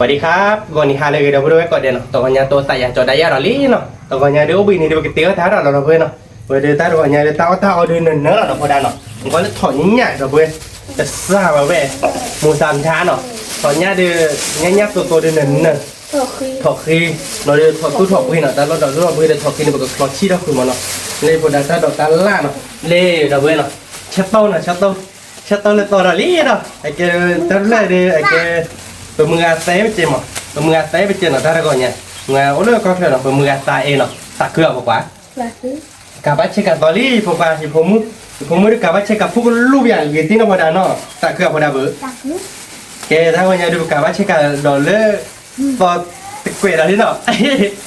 สวัสดีครับ ဂီၤနံၤဟါလၢအဂ့ၤ ဒီပုၢ်ဝဲၢ်ကိးဂၤဒဲးနီၤ, တဂီၤညါတိသးယၤကၠီဒၣ်ယၤဒီးလံနီၤ, တဂီၤညါဒီးအိၣ်ဘှံးနံၤဒီးပကတဲအီၣ်တၢ်ဒီးလီၤ ဒီပုၢ်ဝဲၢ်နီၤ, ဝဲဒီးတၢ်တဂီၤညါဒီးတၢ်အီၣ်တၢ်အီဒီးနၢၤနၢၤလီၤ ဒီပုၢ်ဝဲၢ်နီၤ, နကွၢ်လၢထီၣ်ညၣ် ဒီပုၢ်ဝဲၢ်, တစၢ်ဘၣ်ဝဲ, မိၢ်သးမဆါနီၤ, ထီၣ်ညၣ်ဒီး, ညၣ်ညၣ်သိသိဒီးနၢၤနၢၤ, ထီၣ်ဃံ, နီၤဒီးထီၣ်သူၣ်ထီၣ်ပှ့ၤနီၤ, တၢ်လီၢ်ဒီးလီၢ်ဘှံးဒီးထီၣ်ဃံန့ၣ် ပကချီဆံၣ်ထီၣ်ဃုာ်မးနီၤ, လၢဖိဒါတၢ်ဒိးတၢ်လၢ်နီၤ, လၢ ဒီပုၢ်ဝဲၢ်နီၤ, ဆၢတိၢ်နီၤ ဆၢတိၢ် ဆၢတိၢ်လၢသီဒီးလံဒီး အကဲတၢ်ဖျၢၣ်ဒီးအကဲ ပမုၢ်ဂၤသဲပစဲးမး, ပမုၢ်ဂၤသဲပစဲးနီၤ တၢ်တဂီၤညါ, မုၢ်ဂၤအိၣ်လၢကီၢ်ချၢနီၤ ပမုၢ်ဂၤသးအဲၣ်နီၤ သးခုအဖိခွါ, ကးဘၣ်ဆ့ကၤသီလံ ဖိခွါ, ယဖိမုၣ်, ယဖိမုၣ်ဒီးကးဘၣ်ဆ့ကၤဖိကလူၢ်ပယၤဂ့ၤသ့ၣ်နီၤ ဖိဒါနီၤ သးခုအဖိဒါဘၣ်, ကဲတၢ်တဂီၤညါဒီးပကးဘၣ်ဆ့ကၤဒီးလၢ သီတကွဲးဒီးလံနီၤ,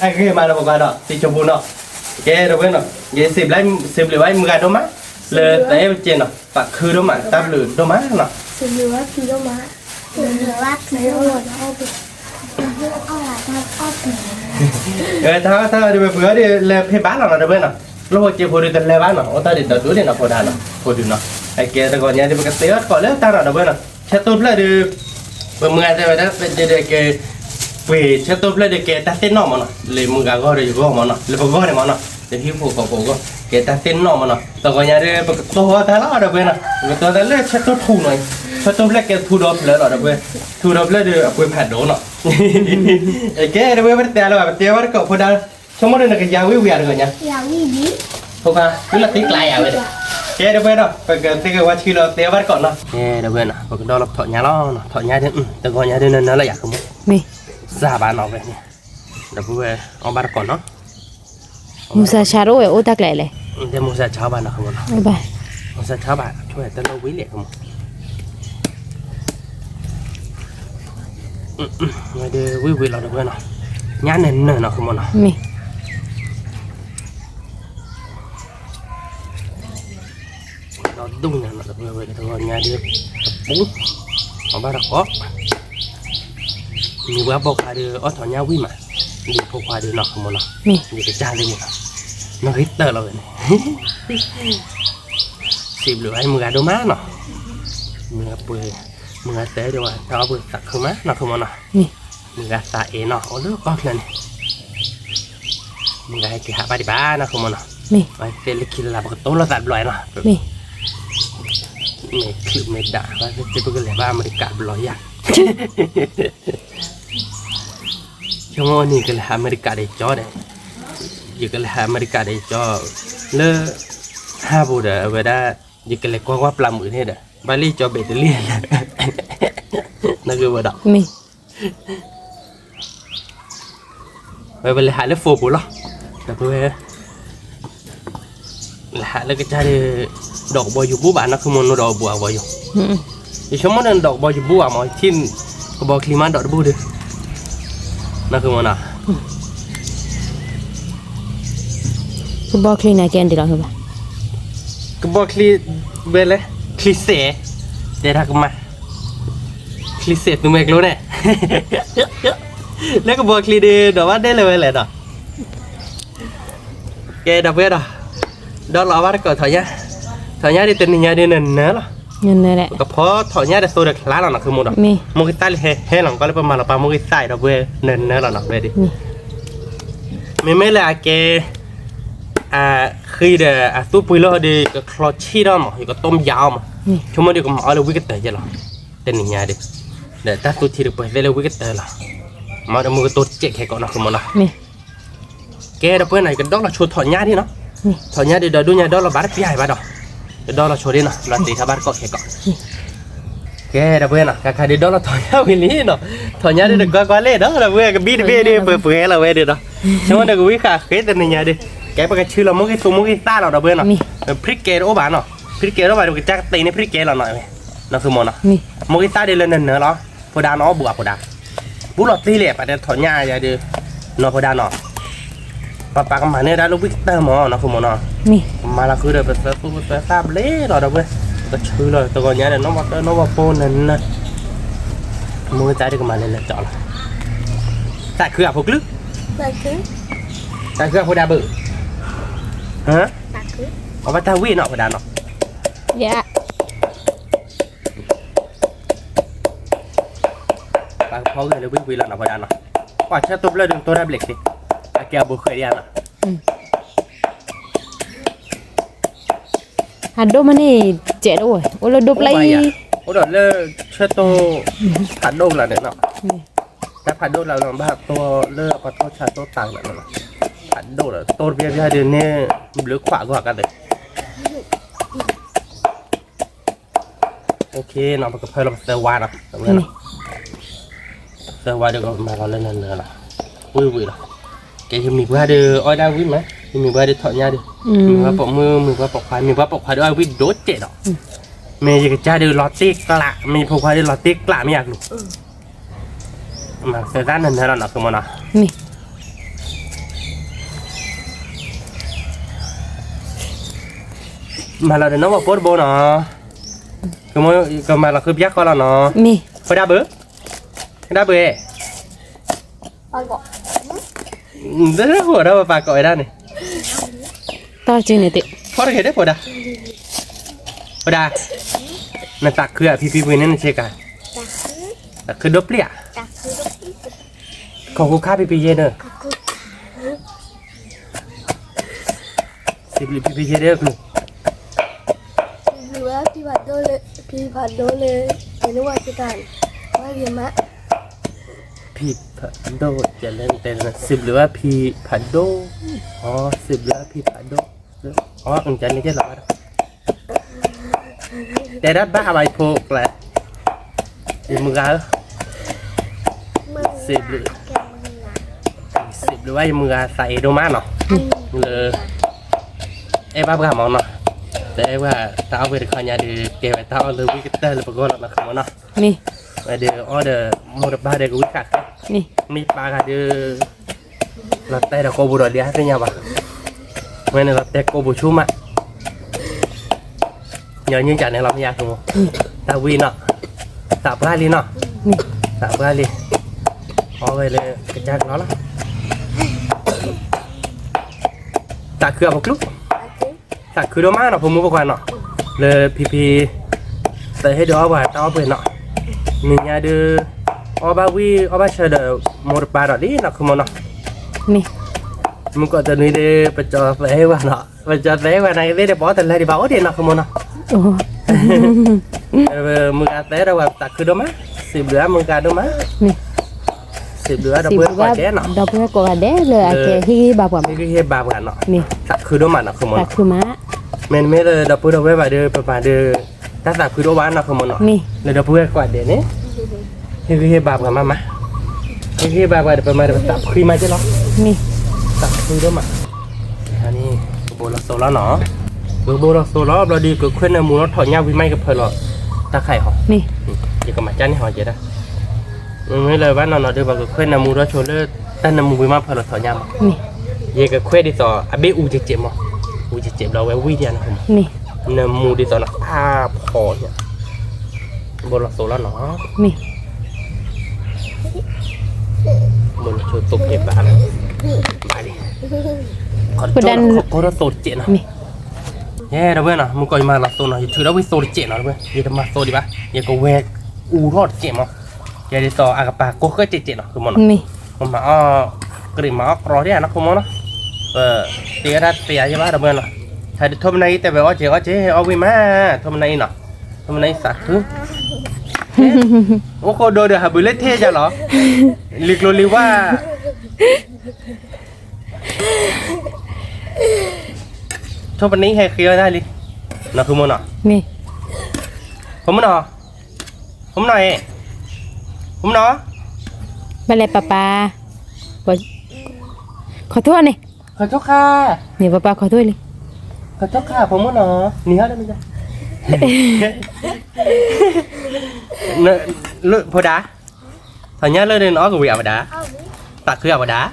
အဂ့ၤမးနီၤ ဖိခွါဒီး သံၣ်ဆိဖိနီၤ, ကဲ ဒီပုၢ်ဝဲၢ်နီၤ, ယစံးဘျုးဘၣ်မုၢ်ဂၤဒိၣ်မး, လၢသးအဲၣ်ပစဲးနီၤ သးခုဒိၣ်မး တၢ်ဘျုးဒိၣ်မးနီၤ တၢ်အီၣ်တၢ်အီဒီးပှ့ၤအီၣ်ဒီး လၢဖ့ၣ်ဘၣ်လီၤနီၤ ဒီပုၢ်ဝဲၢ်နီၤ, လၢဟိစ့ဖိဒီးတလၢဘၣ်နီၤ အိၣ်တၢ်ဒ်ဒီးဒိၣ်ဒံးနီၤ ဖိဒါနီၤ ဖိဒုနီၤ, အကဲတဂီၤညါဒီးပကသ့အီၣ်တကိးလၢတၢ်နီၤ ဒီပုၢ်ဝဲၢ်နီၤ, ဆၢတိၢ်ဖျၢၣ်ဒီး ပမုၢ်ဂၤတဲဝဲဒၣ် ပဒဲဒဲကဲ ပှ့ၤဆၢတိၢ်ဖျၢၣ်ဒီးကဲတၢ်သ့ၣ်နီၣ်မးနီၤ လၢမုၢ်ဂၤဂီၢ်ဒီးယဂီၢ်မးနီၤ လၢပဂီၢ်န့ၣ်မးနီၤ လၢဟံၣ်ဖိဃီဖိအဂီၢ် ကဲတၢ်သ့ၣ်နီၣ်မးနီၤ တဂီၤညါဒီး ပကတိၢ်အီၣ်တၢ်လီၤ ဒီပုၢ်ဝဲၢ်နီၤ ပကတိၢ်တၢ်လၢဆၢတိၢ်ထူနီၤ ဆၢတိၢ်ဖျၢၣ်ကဲထူဒီဖျၢၣ်လီၤ ဒီပုၢ်ဝဲၢ် ထူဒီဖျၢၣ်ဒီးအပှ့ၤဖးဒိၣ်နီၤ ကဲ ဒီပုၢ်ဝဲၢ် ပတတဲအါလၢၤဘၣ် ပတဲဝဲတကိးဖိဒါ ဆိကမိၣ်ဒီးနကယၤဝံၣ်ဝံၣ်ဧါတဂီၤညါ ဖိခွါ သုလီၤတံၢ်ကျါယၤဝဲဒၣ် ကဲ ဒီပုၢ်ဝဲၢ်ဒီး ပကသ့ကဝါဆံလီၤတဲဘၣ်တကိးနီၤ ကဲ ဒီပုၢ်ဝဲၢ်နီၤ ပကဒီလီၤထီၣ်ညါလီၤ ထီၣ်ညါဒီး တဂီၤညါဒီးနၢၤနၢၤလီၤယၤကမိၣ် မ့ၢ် စၢ်ဘၣ်နီၤဝဲန့ၣ် ဒီပုၢ်ဝဲၢ် အီၣ်ဘၣ်တကိးနီၤ မူစၢ်ဆါတအိၣ်ဝဲအိၣ်တၢ်ကျဲလဲၣ် ဒီးမူစၢ်ဆါဘၣ်နီၤကမိၣ်နီၤ မူစၢ်ဆါဘၣ် ဆိတၢ်လီၢ်ဝံၤလဲၣ်ကမိၣ် ဝဲဒီးဝံၣ်ဝံၣ်လီၤဒီပုၢ်ဝဲၢ်နီၤ ညါနၢၤနၢၤနီၤကမိၣ်နီၤ မ့ၢ် ဒီးဒိၣ်ညါနီၤ ဒီပုၢ်ဝဲၢ်ဝဲတဂီၤညါဒီး ပူၤ အီၣ်ဘၣ်တကိး မ့ၢ်ပှၤပိာ်ခွါဒီး အီၣ်ထီၣ်ညါဝံၣ်မး ဒ်ဖိခွါဒီးနီၤကမိၣ်နီၤ မ့ၢ် ယကစၢ်လံမးနီၤ နီၢ်ဂ့ၤတၢၢ်လီၤဝဲန့ၣ် စံးဘျုးဘၣ်မုၢ်ဂၤဒိၣ်မးနီၤ မုၢ်ဂၤပှ့ၤ မုၢ်ဂၤတဲဒ်ဝဲ တၢ်အီၣ်ပှ့ၤသးခုမးနီၤကမိၣ်နီၤ မ့ၢ် မုၢ်ဂၤသးအဲၣ်နီၤ အိၣ်လၢကီၢ်ချၢန့ၣ် မုၢ်ဂၤဟဲက့ၤဟးဘၣ်ဒံးဘၣ်နီၤကမိၣ်နီၤ မ့ၢ် သ့ၣ်လၢခံလၢ်လၢ် ပကတိၤလိာ်သးတဘျီနီၤ မ့ၢ် မ့ၢ်ချုးမ့ၢ်ဒၣ် သ့ၣ်ပကလဲၤဘၣ်အမဲရကၤတဘျီယၤ ဆိကမိၣ်န့ၣ် ကလဲၤဟးအမဲရကၤဒီးကၠီဒီး ယကလဲၤဟးအမဲရကၤဒီးကၠီ လၢ ဟးပူၤဒီး အဝဲဒၣ် ယကလဲၤကွၢ်ကွၢ်ပျၢ်မုာ်န့ၣ်ဒီး ဘၣ်လံကၠီဘဲးတလံ နကဝဲဒီး မ့ၢ် ဝဲပလဲၤဟးလၢ phone ပူၤလီၤ ဒီးပဝဲ လဲၤဟးလၢကစၢ်ဒီး ဒိးကဘီယူၤဘူၣ်ဘၣ်နီၤ ဃုမိၢ်နဒိးကဘီယူၤ ယဆိကမိၣ်ဒီးနဒိးကဘီယူၤဘူၣ်ဘၣ်မး ထံၣ် ကဘီချံမးဒီးတဘူၣ်ဒီး နီၤဃုမိၢ်နီၤ ကဘီချံန့ၣ်ကဲဒ်လီၤဘၣ် ကဘီချံ ဝဲလဲၣ် ချံစဲး တဲတၢ်ကမၣ် ချံစဲးသူမဲာ်ကျိန့ၣ် လၢကဘီချံဒီး ဒိးဘၣ်ဒဲလဲၣ်ဝဲလဲၣ်ဒီး ကဲဒီပုၢ်ဝဲၢ်ဒီး ဒီးလီၤဘၣ်တကိးထီၣ်ညါ ထီၣ်ညါဒီးတနံၤညါဒီးနၢၤနၢၤလီၤ ကဖီထီၣ်ညါဒီးသိဒီးချါလီၤနီၤ ဃုမိၢ်ဒီး မိၢ်ဂ့ၤသၣ်လၢဟဲဟဲလီၤ ကွၢ်လၢပမၤလီၤပာ်မိၢ်ဂ့ၤသၣ်ဒီးပုၢ်ဝဲၢ် နၢၤနၢၤလီၤနီၤ ဝဲဒီး မ့မ့ၢ်လၢအကဲ အဃံဒီးအသူၣ်ပှ့ၤလီၤဒီး ကချီဆံၣ်ထီၣ်မး ယကတိၢ်ယၤအီၤမး ဆိကမိၣ်ဒီးကမၤအီၤလၢဝံၣ်ကတၢၢ်ယဲလီၤ တနံၤညါဒီး ဒီးတၢ်သူထံတပှဲၤသ့ၣ်လၢဝံၣ်ကတၢၢ်လီၤ မၤဒီးမုၢ်ကတိၤတစဲးခဲကိးနီၤ ဃုမိၢ်နီၤ ကဲဒီပုၢ်ဝဲၢ်နီၤ ယကဒီလီၤဆိထီၣ်ညါဒ်နီၤ ထီၣ်ညါဒီးဒီဒူၣ်ညါဒီလီၤဘၣ်တပျၢ်ဘၣ်ဒီး ယဒီလီၤဆိဒ်နီၤ လီၤတ့ထီၣ်ဘၣ်တကိးခဲကိး ကဲဒီပုၢ်ဝဲၢ်နီၤ ခါခါဒီးဒီလီၤထီၣ်ညါဝံၤလံနီၤ ထီၣ်ညါဒီးတကွၢ်ကွၢ်လဲၣ်ဒီး ဒီပုၢ်ဝဲၢ်ကဘံၣ်တဘ့ၣ်ဒီးပှဲၤပှဲၤလီၤဝဲဒီးနီၤ ဆိကမိၣ်ဒီးကဝံၣ်ဃာ်ဃ့တနံၤညါဒီး ကဲပကဆှၢလီၤမိၢ်ဂ့ၤသူမိၢ်ဂ့ၤသၣ်လီၤဒီပုၢ်ဝဲၢ်နီၤ ဖံးကဲတအိၣ်ဘၣ်နီၤ ဖံးကဲတအိၣ်ဘၣ်ဒီးပကစၢ်ကသ့န့ၢ်ဖံးကဲလီၤနီၤ နီၤဃုမိၢ်နီၤ မိၢ်ဂ့ၤသၣ်ဒီးလၢနၢၤနၢၤလီၤ ဖိဒါနီၤအီၣ်ဘူးအဖိဒါ ဘူးလီၤတ့ၢ်လဲၣ် ပှၤတဲထီၣ်ညါယၤဒီး နီၤဖိဒါနီၤ ပပာ်ကမၤန့ၢ်ဒၣ်လၢဝံၣ်ကတၢၢ်မး နီၤဃုမိၢ်နီၤ ကမၤလီၤဃုဒီးပသၢသူၣ်ပသၢသၣ်ဘျ့လီၤဒီပုၢ်ဝဲၢ် ကဆှၢလီၤတဂီၤညါဒီး နီၢ်ဘီတၢ်နီၢ်ဘီဖိနၢၤနၢၤ မိၢ်ဂ့ၤသၣ်ဒီးကမၤလဲၤလဲၤကၠီလီၤ သးခုအဖိကလုၢ် သးခုအဖိဒါဘုး အဘၣ်တၢ်ဝံၣ်နီၤဖိဒါနီၤ ယ ပှၤက ဖီဂဲၤလၢဝံၣ်ဝံၣ်လီၤနီၤ ဖီဒါနီၤ, ပှၤဆၢတိၢ်ဖျၢၣ်ဒုးတိၢ်တၢ်ဘျဲးချ့, အကဲအဘိဃဲဒံးနီၤ. အဒိၣ်မးန့ၣ် စဲးဒိၣ်ဝဲ အိၣ်လၢဒိၣ်ပျၢ်အံၤ, အိၣ်ဒီးလၢဆၢတိၢ်ဖးဒိၣ်လီၤန့ၣ်နီၤ, တၢ်ဖးဒိၣ်လီၤနီၤ ဘၣ်တိၢ်လၢပှၤတိၢ်ဆၢတိၢ်တၢ်လီၤနီၤ, ဖးဒိၣ်လီၤ တိၢ်တပျၢ်ပျၢ်ဒုးန့ၣ် ဘျုးခွးဂီၢ်ကါသ့ OK နီၤ ပကဖၢလီၤပသၢဝါနီၤ, သၢဝါဒီးကမၤလီၤလၢနၤနၤလီၤ, ဝံၣ်ဝံၣ်လီၤ, ကဲယမံၤပှၢ်ဒီးအီၣ်ဒၣ်ဝံၣ်မး, ယမံၤပှၢ်ဒီးထီၣ်ညါဒီး, မံၤပှၢ်ပိာ်မုၣ် မံၤပှၢ်ပိာ်ခွါ မံၤပှၢ်ပိာ်ခွါဒီးအီၣ်ဝံၣ်ဒိၣ်စဲးဒီး, မ့ၢ်ယကစၢ်ဒီးလီၤတ့ၢ်ကျး မ့ၢ်ယဖိခွါဒီးလီၤတ့ၢ်ကျးမ့ၢ်ယၤကျိၤ မၤသၢသၣ်နၤနၤလီၤနီၤ ကမီၤနီၤ, မၤလီၤဒီးနီၢ်ဝီၤပိာ်တဘိနီၤ, ကမၤလီၤဃုပျၢ်ဃီလီၤနီၤ, ဖိဒါဘု, ဒါဘု, တဟိဒီးပပာ်ကိးဝဲဒၣ်န့ၣ်, ဖီတဂ့ၤဒၣ်ဖိဒါ, ဖိဒါ, နသးခုဧါ ဖံဖံပှ့ၤန့ၢ်နဆ့ကၤ, သးခုဒိၣ်ပျံၤဧါ, ခိးဃူခါဖံဖံယဲၢ်နၢ် စံးဘျုးဖံဖံယဲၢ်ဒၢကျိၤ, စံးဘျုးဝဲဖံဖးဒိၣ်လၢ ဖံဖးဒိၣ်လၢ တဲလၢဝဲစ့ၢ်ကီးန့ၣ် ဝဲဂ့ၤမး, ဖံဖးဒိၣ် တဲလၢတဲလၢ စံးဘျုးဝဲဖံဖးဒိၣ်, အီ စံးဘျုးဝဲဖံဖးဒိၣ်, အီ ကန့ၣ်ကဲလီၤဘၣ်ဒီး တဲဒၣ်ဘၣ်ဘၣ်ယဖိကျဲ, ယမုၢ်ဂၤဧၢ, စံးဘျုး, စံးဘျုးဘၣ်ယမုၢ်ဂၤသးအ့ဒိၣ်မးနီၤ, လၢ အဲၣ်ဘၣ်ပှၤမးနီၤ, တအဲၣ်ပှၤတၢ်အီၣ်ဝဲတခီညါဒီး ကဲဝဲတၢ်အီၣ်လၢဝံကတၢၢ်လၢပဂီၢ်လီၤနီၤ ကမီၤနီၤ, ဝဲဒီးအီၣ်ဒီး မိၢ်တပၢ်ဒီးကဝံၣ်ဃာ်ဃဲ, မ့ၢ်ပၢ်ဂၤဒီး လီၤတဲာ်ဒီးကိးပူၤဒီးလံ အသ့ၣ်ညါဘၣ်, ဝဲန့ၣ်လီၤတဲာ်ကိးပူၤဆူမး ညီနုၢ်ကန့ၣ်လီၤ မ့ၢ်ယါကမီၤ, တၢ်ဝံၣ်နီၤ, သးပှၢ်လံနီၤ, သးပှၢ်လံ, အီၣ်ဝဲလၢကစၢ်ကလီလီၤ, သးခုအပကျူၢ်, သးခုဒိၣ်မးနီၤ ဖိမုၣ်ဖိခွါနီၤ, လၢဖံဖံ သးဟ့ၣ်ဒုးအီၣ်ပှၤတၢ်အီၣ်ပှဲၤနီၤ, နံၤညါဒုး အီၣ်ဘၣ်ဝံၣ်အီၣ်ဘၣ်ဆၢဒီး မိၢ်တပၢ်ဒီးလံနီၤ ကမီၤနီၤ, မုၢ်ကီးတနွံဒီး ပကၠီသးဟ့ၣ်ဝဲနီၤ, ပကၠီသးဟ့ၣ်ဝဲန့ၣ်ကသ့ၣ်ဒီး ပအီၣ်တလၢဒံးဘၣ်အိၣ်ဒံးနီၤ ကမီၤနီၤ, မုၢ်ဂၤသးဒီးဝဲသးခုဒိၣ်မး, စံးဘျုးအါမုၢ်ဂၤဒိၣ်မး, စံးဘျုးအါဒီပုၢ်ဝဲၢ်ကိးဂၤဒဲးနီၤ, ဒီပုၢ်ဝဲၢ်ကိးဂၤဒဲးလၢအကဟ့ၣ်ဂံၢ်ဟ့ၣ်ဘါပှၤမး, ဟ့ၣ်ဂံၢ်ဟ့ၣ်ဘါပှၤနီၤ, သးခုဒိၣ်မးနီၤ ကမီၤနီၤ, မ့တမ့ၢ်လၢဒီပုၢ်ဒီဝဲၢ်ဘၣ်ဒီး ပမၤဒီး တၢ်သးခုတအိၣ်ဘၣ်နီၤ ကမီၤနီၤ, လၢဒီပုၢ်ဝဲၢ်ကိးဂၤဒဲးန့ၣ် ဟ့ၣ်ဂံၢ်ဟ့ၣ်ဘါပှၤမးမး, ဟ့ၣ်ဂံၢ်ဟ့ၣ်ဘါပှၤဒီး ပမၤဒီးပသးခုမးက့လီၤ, သးခုဒိၣ်မး, န့ၣ် ကဘိလီၤသိးလီၤနီၤ, ကဘိလီၤသိးလီၤ ဘျီဒီး ကခွဲးနၢမူထီၣ်ညၣ်ဝံၤမး ယကဖၢလီၤတၢ်ခါအံၤဟီ, ယကမၤကၢ်န့ၣ်ဟီကဲဒၣ်, မ့ၢ်လၢဘၣ်နီၤနီၤဒီး ပှၤကခွဲးနၢမူထီၣ်ဆိလၢ တၢ်နၢမူဝံၤမး ဖၢလီၤထီၣ်ညၣ်မး, ယကခွဲးဒ်သိး အဘ့ၣ်အူကဲးကဲးမး, အူကဲးကဲးဘျီဝဲဝံၣ်ဒံးနီၤ, နၢမူဒ်သိးနီၤ အါဖီညါ ဘိလီၤသိးလီၤနီၤ, ဘိလီၤသိးဖဲဘၣ်, ဘၣ်လံ, ခီကီထီၣ်သိးတစဲးနီၤ, ယဲဒီပုၢ်ဝဲၢ်နီၤ မုၢ်ကီးယမၤလီၤသိးနီၤ ယထုးထီၣ်ဝံၣ်သိးတစဲးနီၤ ဒီပုၢ်ဝဲၢ် ယတမၤသိးဒံးဘၣ် ယကဝဲၢ်အူထီၣ်တစဲးမး, ယဲဒ်သိးအကပၤကိးဃၢၤကဲးကဲးနီၤ ကမီၤနီၤ, ပမၤအီၣ် ကရံးမၤအီၣ်ကြီဒံးနီၤ ကမီၤနီၤ, ပတ့ဝဲဒၣ်တယၤယဲဘၣ်ဒီပုၢ်ဝဲၢ်နီၤ, ဟဲဒ်ထိၣ်မနၤအံၤတဲဝဲအီၣ်ကဲးအီၣ်ကဲး အီၣ်ဝံၣ်မး, ထိၣ်မနၤအံၤနီၤ, ထိၣ်မနၤအံၤသးခု အိၣ်ခိးဒိဒီးဟးဘုးလၢထဲယၤလီၤ, လံၤကျိၤလံၤဝါ, ထိၣ်ပနံၣ်ဟဲဃ့အီၣ်တၢ်လံ, နီၢ်ဃုမိၢ်နီၤ, ဖိမုၣ်နီၤ, ဖိမုၣ်နီၤ, ဖိမုၣ်နီၤ, ဘၣ်လဲၣ်ပၢ်ပၢ်, ခီၣ်ထူၣ်န့ၣ်, ခီၣ်ထူၣ်ခါ, န့ၣ်ပၢ်ပၢ်ခီၣ်ထူၣ်လံ, ခီၣ်ထူၣ်ခါ ဖိမုၣ်နီၤ, နံၤဟီၣ်လၢမ့ၢ် ဖိဒါ, ထီၣ်ညါလၢနအီၣ်ကဝံၤအဝဲဒၣ်, သးခုအဝဲဒၣ်,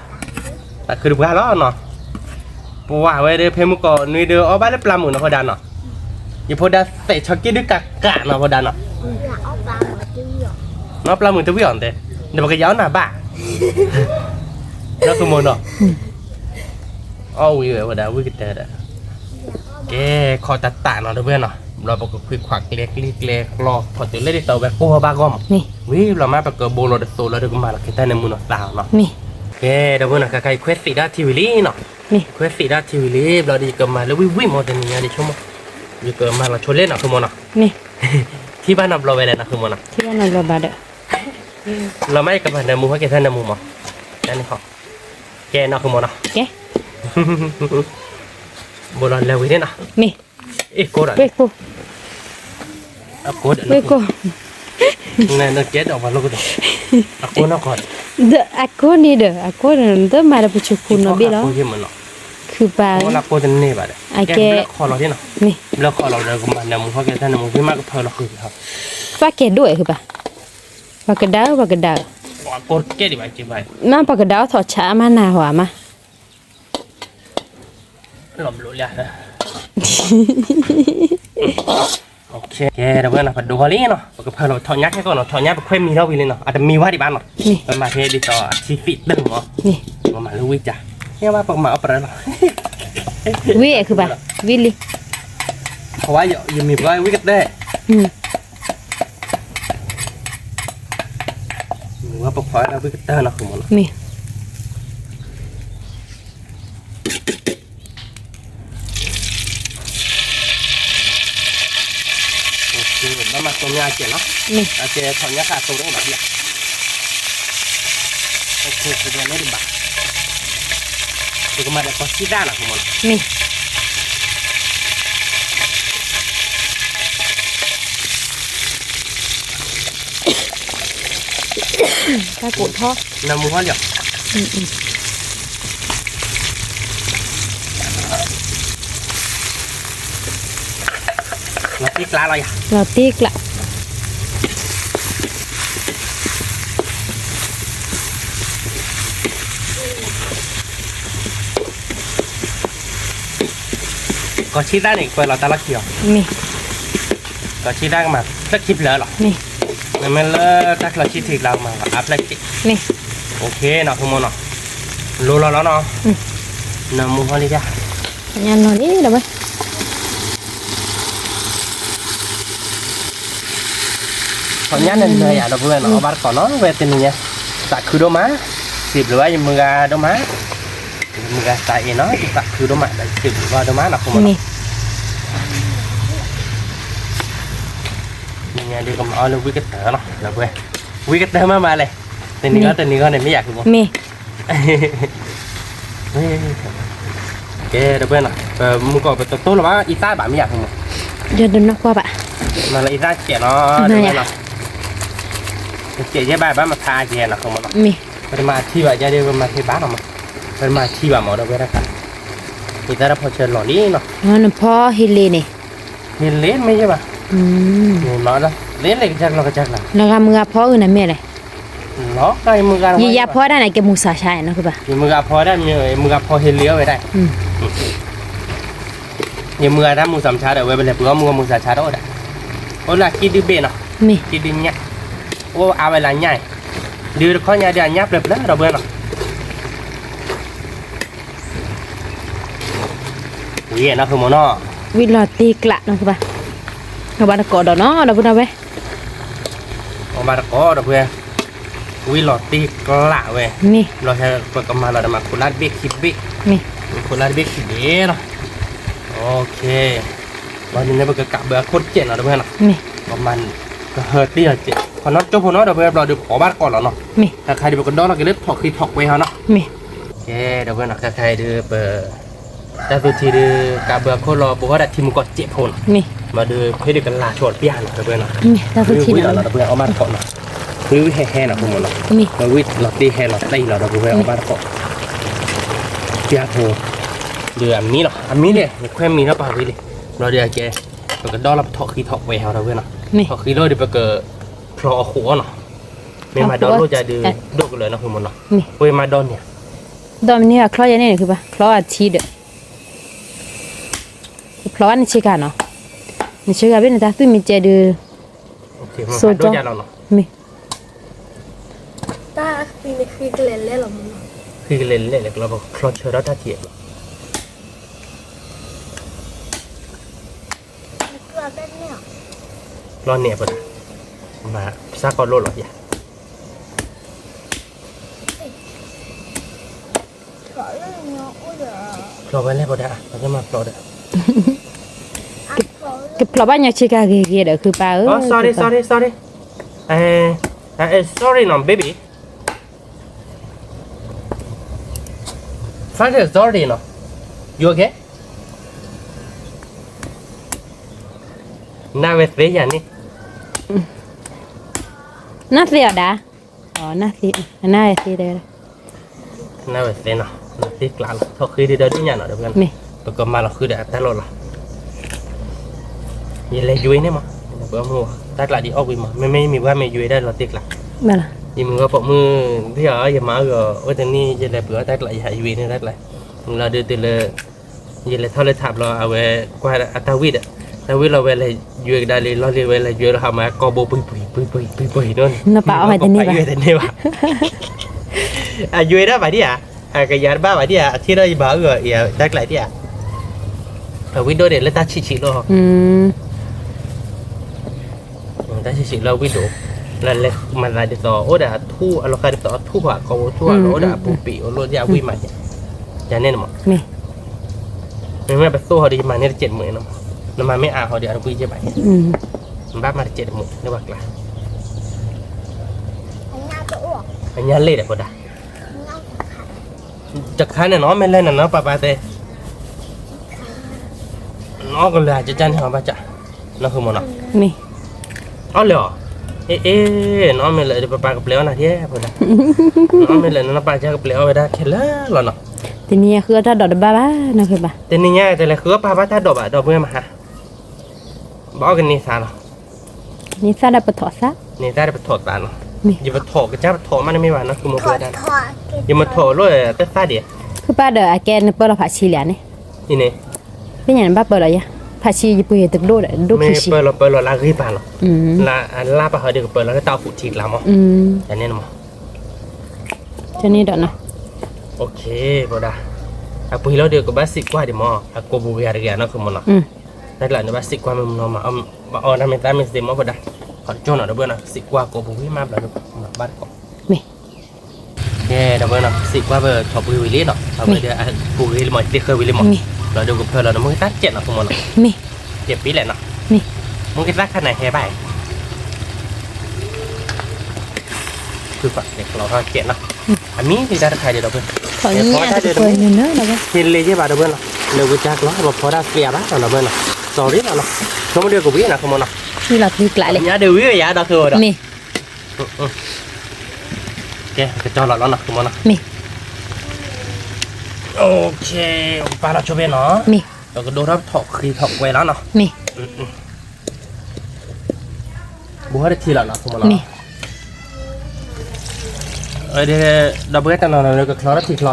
သးခုတပှၢ်လီၤနီၤ, ပှၤဝဲဒီးဖဲမုၢ်ကီးနွံဒီးအီၣ်ဘၣ်လၢပျၢ်မုာ်နီၤ ဖိဒါနီၤ, ယဖိဒါသဲးဆီက့ဒုးကးကးနီၤ ဖိဒါနီၤ, နီၤပျၢ်မုာ်တဝံၣ်အီၤတဲ, ဒီးပကယၤအီၣ်နၤဘၣ်, နီၢ်သူမိၢ်နီၤ, အီၣ်ဝံၤဝဲဝဲဒၣ်ဝံၣ်ကတၢၢ်ဒီး, ကဲ, ခီၣ်တၢ်တၢ်နီၤ ဒီပုၢ်ဝဲၢ်နီၤ, ဘျီပကခွံခွးကျဲကျံကျဲကျီ ခီၣ်တုၤလၢဒ်သိးဝဲကိၢ်ဘၣ်ဂီၢ်မး, ဝံၤဘျီမး ပကဘိလီၤတသိးလၢဒုးကမၤလီၤက့ၤတၢ်နၢမူနီၤသးနီၤ. ကဲ ဒီပုၢ်ဝဲၢ်နီၤ ခဲခါအံၤ ခွဲးသံးဒၣ်ထံဝံၤလံနီၤ, ခွဲးသံးဒၣ်ထံဝံၤလံ ဘျီဒီး ယကမၤလၢဝံၣ်ဝံၣ်မး တနံၤညါဒ်ဆိကမိၣ်, ယကမၤလီၤဆိလ့နီၤ ဃုမီၤနီၤ, ထံၣ်ဘၣ်နီတဘျီဝဲလဲၣ်နီၤ ဃုမီၤနီၤ, လီၤမး ယကမၤနၢမူ ဟဲက့ၤတၢ်နၢမူမး, ကဲနီၤ ဃုမီၤနီၤ, ဘိလီၤလဲၤဝံၤန့ၣ်နီၤ, အ့ၣ်ကိၢ်ဒီး အကိၢ်ဒီး နကဲဒီးပှၤလိၣ်ကဒီး, အကိၢ်နီၢ်ကီၢ်ဒီး, အကိၢ်န့ၣ်ဒီး အကိၢ်န့ၣ် နတမၤဒီးပဆိခိၣ်နီတဘ့ၣ်လီၤ, ခုပာ်, အကိၢ်တန့ၢ်ဘၣ်ဒီး, ကဲဘျၢၣ်ခီလီၤန့ၣ်နီၤ, ဘျၢၣ်ခီလီၤဒီး ကမၤနၢမူဟဲက့ၤတၢ်နၢမူ ဖဲမးကဖၢလီၤဃုာ်က့ၤဟီ, ပှၤကဲဒိၣ်ဝဲဃုပာ်, ပှၤကဒါဧၢ ပှၤကဒါဧၢ, အကိၢ်ကဲဒံးဘၣ်က့ၤဘၣ်, မ့ၢ်ပှၤကဒါအိၣ်ထီၣ်ဆးအါမးနၤဟီဧါမး လီၤဘျိလၢ, ကဲ ဒီပုၢ်ဝဲၢ်နီၤ ပဒိးဃီလံနီၤ ပကဖၢလီၤ ပထီၣ်ညၣ်ခဲကီၢ်နီၤ ထီၣ်ညၣ်ပခွဲးမံၤထီၣ်ဝံၤလံနီၤ အတမံၤဝဲဒံးဘၣ်နီၤ, ပမၤဖဲဒ်သိးအထံသံးတၢ်မး, ပမၤလၢဝံၣ်ကၢ်, ဟဲဝဲပကမၤအီၣ်ပြၢလီၤ, ဝံၣ်ခုဘၣ်, ဝံၣ်လံ, ယမံၤပှၤဝံၣ်ကတၢၢ် မ့ၢ်ဝဲပခွါဝဲဒၣ်ဝံၣ်ကတၢၢ်နီၤ ဃုမီၤနီၤ, မ့ၢ်, ဘၣ်မၤတိၢ်ညၣ်အကဲးနီၤ, မ့ၢ်, အကဲထီၣ်ညၣ်ဃာ်တိၢ်တအိၣ်ဘၣ်ဒံးဧါ, န့ၣ်တဘၣ်, ပကမၤဒီးကီၢ်ဆံၣ်သၣ်နီၤ ဃုမီၤနီၤ, မ့ၢ် တၢ်ကိးထီၣ်, နၢမူထီၣ်လံ, လီၤတံၢ်ကျးလီၤယၤ, လီၤတံၢ်ကျး, ကီၢ်ဆံၣ်သၣ်န့ၣ် ကွဲးလီၤတၢ်လီၢ်ခံအီၤ, မ့ၢ်, ကီၢ်ဆံၣ်သၣ်ကမၤဖျၢၣ်ခံဖျၢၣ်လီၤ, မ့ၢ်, မ့မ့ၢ်လၢတၢ်ချီဆံၣ်ထံကျါကမၤအါဖျၢၣ်က့ၣ်, မ့ၢ်, အိၣ်ခ့နီၤ ဃုမီၤနီၤ, လိၤလီၤလီၤနီၤ, နၢမူထီၣ်လံယၤ, ညါနီၤလံလီၤဝဲ ထီၣ်ညၣ်နၢၤနၢၤယၤ ဒီပုၢ်ဝဲၢ်နီၤ အီၣ်ဘၣ်တကိးနီၤ ဝဲတနံၤညါ, သးခုဒိၣ်မး, စံးဘျုးဘၣ်ယမုၢ်ဂၤဒိၣ်မး, ယမုၢ်ဂၤသးအံၤနီၤ ယသးခုဒိၣ်မး ဒီးယစံးဘျုးဘၣ်ဒိၣ်မးနီၤ ဃုမီၤနီၤ, တနံၤညါဒုးကမၤအီၣ်လၢဝံၣ်ကတၢၢ်နီၤ ဒီပုၢ်ဝဲၢ်, ဝံၣ်ကတၢၢ်မးမးလဲၣ်, တနံၤဂီၢ်တနံၤဂီၢ်န့ၣ် မ့ၢ်ယၤဃုမီၤ, မ့ၢ် ကဲ ဒီပုၢ်ဝဲၢ်နီၤ ပမုၢ်ကီၢ်ပတတိၢ်လၢၤဘၣ် အံသၣ်ဘၣ်မ့ၢ်ယၤဃုမီၤ, ဒီးတနီၢ်ကွၢ်ဘၣ်, မၤလၢအံသၣ်စဲးနီၤ ဒီပုၢ်ဝဲၢ်နီၤ, စဲးယဲၢ်ဘၣ်ဘၣ်မၤဖးကဲနီၤ ဃုမီၤနီၤ, မ့ၢ်, ပတမၤထံဘၣ်ယဲဒုး ပမၤထံဘၣ်နီၤမး, ပတမၤထံဘၣ်မး ဒီပုၢ်ဝဲၢ်တခါ, အံသၣ်တၢ်ဖီဆၢလီၤလံနီၤ, နဖီဟ့လ့န့ၣ် ဟ့လ့မ့ၢ်ယဲဘၣ်, မ့ၢ်လီၤ, လ့လ့ကစၢ်ကလီကစၢ်ကလီ, နဂၤမုၢ်ဂၤဖီအုၣ်နၤမ့ၢ်လဲၣ်, လီၤ, ယယၤဖီဒၣ်န့ၣ် ကဲမုၢ်ဆါဆါနီၤ ကဘၣ်, ယမုၢ်ဂၤဖီဒၣ်, ယမုၢ်ဂၤဖီဟ့လ့အီၣ်ဝဲဒၣ်, ယမုၢ်ဂၤတၢ်မုၢ်ဆါမဆါဒီး ဝဲပလဲၤပှ့ၤအီၣ်မုၢ်ဂၤမုၢ်ဆါဆါတအိၣ်ဒၣ်, အိၣ်လၢခံဒုဘ့ၣ်နီၤ, ခံဒုညၣ်, အိၣ်အါဝဲလၢညၣ်အံၤ, ဒုတခီညါဒုးအညၣ်ပျၢၤပျၢၤ ဒီပုၢ်ဝဲၢ်နီၤ ဝံၤနီၤ ဃုမီၤနီၤ, ဝံၤလီၤတံၢ်ကျးနီၤ ကဘၣ်, အီၣ်ဘၣ်တကိးဒီးနီၤ ဒီပုၢ်ဝဲၢ်, အီၣ်ဘၣ်တကိး ဒီပုၢ်ဝဲၢ်, ဝံၤလီၤတံၢ်ကျးဝဲ, ဘျီပကမၤလီၤဒီးမၤခိၣ်လါတဘ့ၣ်ခံဘ့ၣ်, ခိၣ်လါတဘ့ၣ်ခံဘ့ၣ်နီၤ, ဘျီန့ၣ် ပကကးဘၢအခိၣ်တစဲးနီၤ ဒီပုၢ်ဝဲၢ်နီၤ, ပမၤကဟၢတ့ၢ်လီၤစဲး, ခီနီၣ်ကၠိဖိနီၤ ဒီပုၢ်ဝဲၢ် ဘျီဒီးပအီၣ်ဘၣ်တကိးလီၤနီၤ, ခဲခါဒုးပကဒီလီၤက့ၤလၢထီၣ်ဃံထီၣ်ကွဲဟီနီၤ ကဲ ဒီပုၢ်ဝဲၢ်နီၤ ခဲခါအံၤဒုး ပ တၢ်သူထံဒုး ကးဘၢအခိၣ်လီၤ ပဂီၢ်ဒၣ်ထံမုၢ်ကီၢ်စဲးဖိနီၤ, ဘျီဒုး ဖဲဒုးကလၤဆိတပျၢ်နီၤ ဒီပုၢ်ဝဲၢ်နီၤ, ဝံၤလီၤဒီပုၢ်ဝဲၢ် အီၣ်ဘၣ်တကိးနီၤ, ဝံၤဝံၤဟဲဟဲနီၤ ဃုမီၤနီၤ, ဝံၤလီၤတ့ၢ်ဟဲလီၤတ့ၢ်လီၤ ဒီပုၢ်ဝဲၢ် အီၣ်ဘၣ်တကိး, ပျၢ်ဖိ, ဒုးအမံလီၤ အမံန့ၣ် နခွဲးမံထီၣ်ပာ်ဝံၤလံ, ဘျီဒုးအကဲ ပကဒီလီၤပထီၣ်ဃံထီၣ်ကွဲဟီ ဒီပုၢ်ဝဲၢ်နီၤ, ထီၣ်ဃံလီၤဒုး ပကဖျီအဃိးအီၤနီၤ, မ့ၢ်မၤဒီလိၣ်ယၤဒုး ဒိၣ်ကလၢာ်နီၤ ဃုမီၤနီၤ, ပမၤဒီန့ၣ် ဒီးမ့ၢ်န့ၣ် အချီယဲန့ၣ် နခုဘၣ် ချီအထံဒီး ဖျီဘၣ်နဆ့ကၤနီၤ, နဆ့ကၤဘ့ၣ်နတၢ်သွံၣ်မ့ၢ်ကဲဒုး, ဆိကီ, မ့ၢ်, တၢ်ဃံန့ၣ်ဃံကလဲာ်လဲာ်လီၤမ့ၢ်နီၤ, ဃံကလဲာ်လဲာ်လဲာ်ကလီၤ ပချီဆၢထီၣ်တၢ်ထံးလီၤ, နကွၢ်ဖဲန့ၣ် ဖျီန့ၣ်အပဒၣ်, မၤစၢ်ကီၢ်လိၣ်လီၤယၤ, ဖျီဝဲလဲၣ်ပဒၣ်, ပမၤဖျီဒီး, ကဖျီဘၣ်ညီဆ့ကၤဂ့ၤဂ့ၤဒီး ဃုပၢ်ဧၢ, sorry sorry sorry, sorry နီၤ baby, sorry နီၤ, you okay? နၢ်ဝဲသ့ယၤန့ၣ်, နၢ်သ့အီၤဒၣ်, နၢ်သ့, နၢ်ဝဲသ့, နၢ်ဝဲသ့နီၤ, နသ့ကျးလီၤ, ထီၣ်ဃ့ဒံးဒီးဒ်ညါနီၤ, ပကမၤလီၤဃုာ်ဒီးအတၢ်လိၣ်လီၤ, ယလဲၤယွ့န့ၣ်မး, ပမုၢ်တၢ်ကျးဒံးအီၣ်ဝံၤမး, မ့မ့ၢ်ယမံၤပှၢ်မ့ၢ်ယွ့ဒၣ်လီၤသ့ကျး, ယမံၤဝဲပိာ်မုၣ်, ဒ်အီၤ ယမၤအီၣ်ဂီၤ အိၣ်တနံၣ် ယလဲၤပှ့ၤအီၣ်တၢ်ကျး ယဟးယွ့န့ၢ်တၢ်ကျး, လီၤဒုးတုၤလၢ ယလဲၤထီၣ်လၢထးဘျီ အဝဲကွၢ်အတၢ်ဝံၣ်ဒီး, တၢ်ဝံၣ်လီၤဝဲလဲၤယွ့ကဒါလံ လီၤလံဝဲလဲၤယွ့လီၤဟးမၤကိာ်ဘိပှံၤပှံၤပှံၤပှၤန့ၣ်, နပာ်အီၣ်တန့ၢ်ဘၣ်, အယွ့ဒၣ်ဘၣ်ဒံးဧါ, အကယၤတဘၣ်ဘၣ်ဒံးဧါ, အထံၣ်ဒီးယဘၣ်အီၣ်ဂီၤအံၤတၢ်ကျးဒံးဧါ, အဝံၣ်ဒိၣ်န့ၣ်လၢတၢ်ဆံးဆံးလီၤ တၢ်ဆံးဆံးလၢဝံၣ်ဒိၣ်, လၢလဲၤမၤသးဒ်သိး အိၣ်ဒီးအထူၣ် အလီၤဃာ်ဒ်သိးအထူၣ်ဖးကိာ်ဘိထူၣ်အလီၤ အိၣ်ဒီးအပူၤပံး အိၣ်လီၤဒ်အဝံၣ်မး, ယၤန့ၣ်မး, မ့မ့ၢ်ပသိၣ်ဟီဒီး ယမၤန့ၢ်တစဲးတမှဲးနီၤ, နမၤမ့ၢ်အါဟီဒီး အဝံၣ်ကဲဘၣ်, ဘၣ်မၤတစဲးတမှဲး လၢပှၤကျါ, အညၣ်လဲၣ်ဒီးပဒၣ် တခါန့ၣ်နီၤ မ့ၢ်လဲၣ်န့ၣ်နီၤ ပၢ်ပၢ်တဲ, နအီၣ်ကလၢာ်ကကၢ်န့ၣ်ဟီဘၣ်ကၢ်, နဃုမီၤနီၤ, အီၣ်လၢာ်အီၤ, အ့ အ့ နအီၣ်မ့ၢ်လၢာ်ဒီး ပၢ်ပၢ်ကပျဲအီၣ်နၤဒ်, နအီၣ်မ့ၢ်လၢာ်န့ၣ် နပၢ်ကကပျဲအီၣ်ဝဲဒၣ်ခဲလၢာ်လီၤနီၤ, တနံၤညါဃုအီၣ်တၢ်ဒိးတဘၣ်ဘၣ်နီၤ, တနံၤညါတဲလဲၤဃုအီၣ်ပၢ်ဘၣ်တၢ်ဒိးဘၣ် ဒီပုၢ်ဝဲၢ်မဟါ, ဘၣ်အီၣ်ကန့ၢ်သးလီၤ န့ၢ်သၣ်ဒီးပထီၣ်သး, န့ၢ်သၣ်ဒီးပထီၣ်သးလီၤ, ယပထီၣ်ကစၢ်ပထီၣ်မးန့ၣ်မ့ၢ်ဘၣ်နီၤ မ့ၢ်ပဝဲဒၣ်, ယမထီၣ်လိၣ်တသၣ်ဒံး, ဖုပၢ်ဒီးအကဲနပၢၢ်လီၤဖးဆံလံဧါန့ၣ်, အံၤန့ၣ်, သ့ၣ်ညါန့ၣ်ဘၣ်ပၢၢ်လီၤယၤ, ဖးဆံယပှ့ၤတဒိၣ်ဒီး ဒိၣ်ခံဆံ, မ့ၢ်ပၢၢ်လီၤပၢၢ်လီၤလၢဂ့ၢ်ပာ်လီၤ, လၢအလၢ်ပာ်ဟီဒီးကပၢၢ်လီၤလၢတၢ်အိၣ်ဖှိၣ်ထံကျါမး, ယၤန့ၣ်မး, ယၤန့ၣ်ဒီးနီၤ, ပဝဲဒၣ်, အပှ့ၤလီၤဒီးကဘၣ်စံးကွၢ်ဒံးမး အကိာ်ပူၤဂ့ၤတဂ့ၤနီၤ မ့ၢ်နီၤ, တၢ်ကျးန့ၣ်ဘၣ်စံးကွၢ်မ့ၢ်မနီၤမး, ဘၣ်အီၣ်တၢ်မ့ၢ်သၣ်မ့ၢ်သ့မး ပဝဲဒၣ်, ဟီၣ်ကၠီနီၤ ဒီပုၢ်ဝဲၢ်နီၤ စံးကွၢ်ကိာ်ပူၤဂ့ၤမးဘျီဒီး, ဘၣ်တကိး, ကဲ ဒီပုၢ်ဝဲၢ်နီၤ စံးကွၢ်ပထီၣ်ပှ့ၤဝံၤလံနီၤ အဝဲဒီးအပူၤဂ့ၤလံမး ယသ့ၣ်ဃၢဝံၤလံမး, ဘျီဒီးကဖၢလီၤဒီး မုၢ်ကသၣ်ကဲးနီၤ မ့ၢ်နီၤ, ကဲးပံလဲၣ်နီၤ, မုၢ်ကသၣ်ခါန့ၣ်ဟဲဘၣ် ဖဲကျီထီၣ်ကဲးနီၤ, အမံၤဒၣ်တခါဒီး ဒီပုၢ်ဝဲၢ်, ဖဲလ့ယဲၢ်ဘၣ် ဒီပုၢ်ဝဲၢ်နီၤ, လၢဝဲကၢ်ကျီ ပဖီတၢ်သ့ဘၣ်နီၤ ဒီပုၢ်ဝဲၢ်နီၤ, sorry နီၤနီၤ, ဆိကမိၣ်ဒီးကဝံၤနီၤ မ့ၢ်နီၤ, ညါဒီးဝံၤဝဲယၤဒီး ကဲ ကကၠီလီၤလီၤနီၤ မ့ၢ်နီၤ, ပာ်လီၤဆိဖဲနီၤ, ပကဒိထီၣ်ထီၣ်ဃံထီၣ်ကွဲလီၤနီၤ, ဘူးထီၣ်တထံၣ်လီၤနီၤ မ့ၢ်နီၤ, ဒီပုၢ်ဝဲၢ်တနီၤနီၤ ကချီထီၣ်ထံချီဧါ,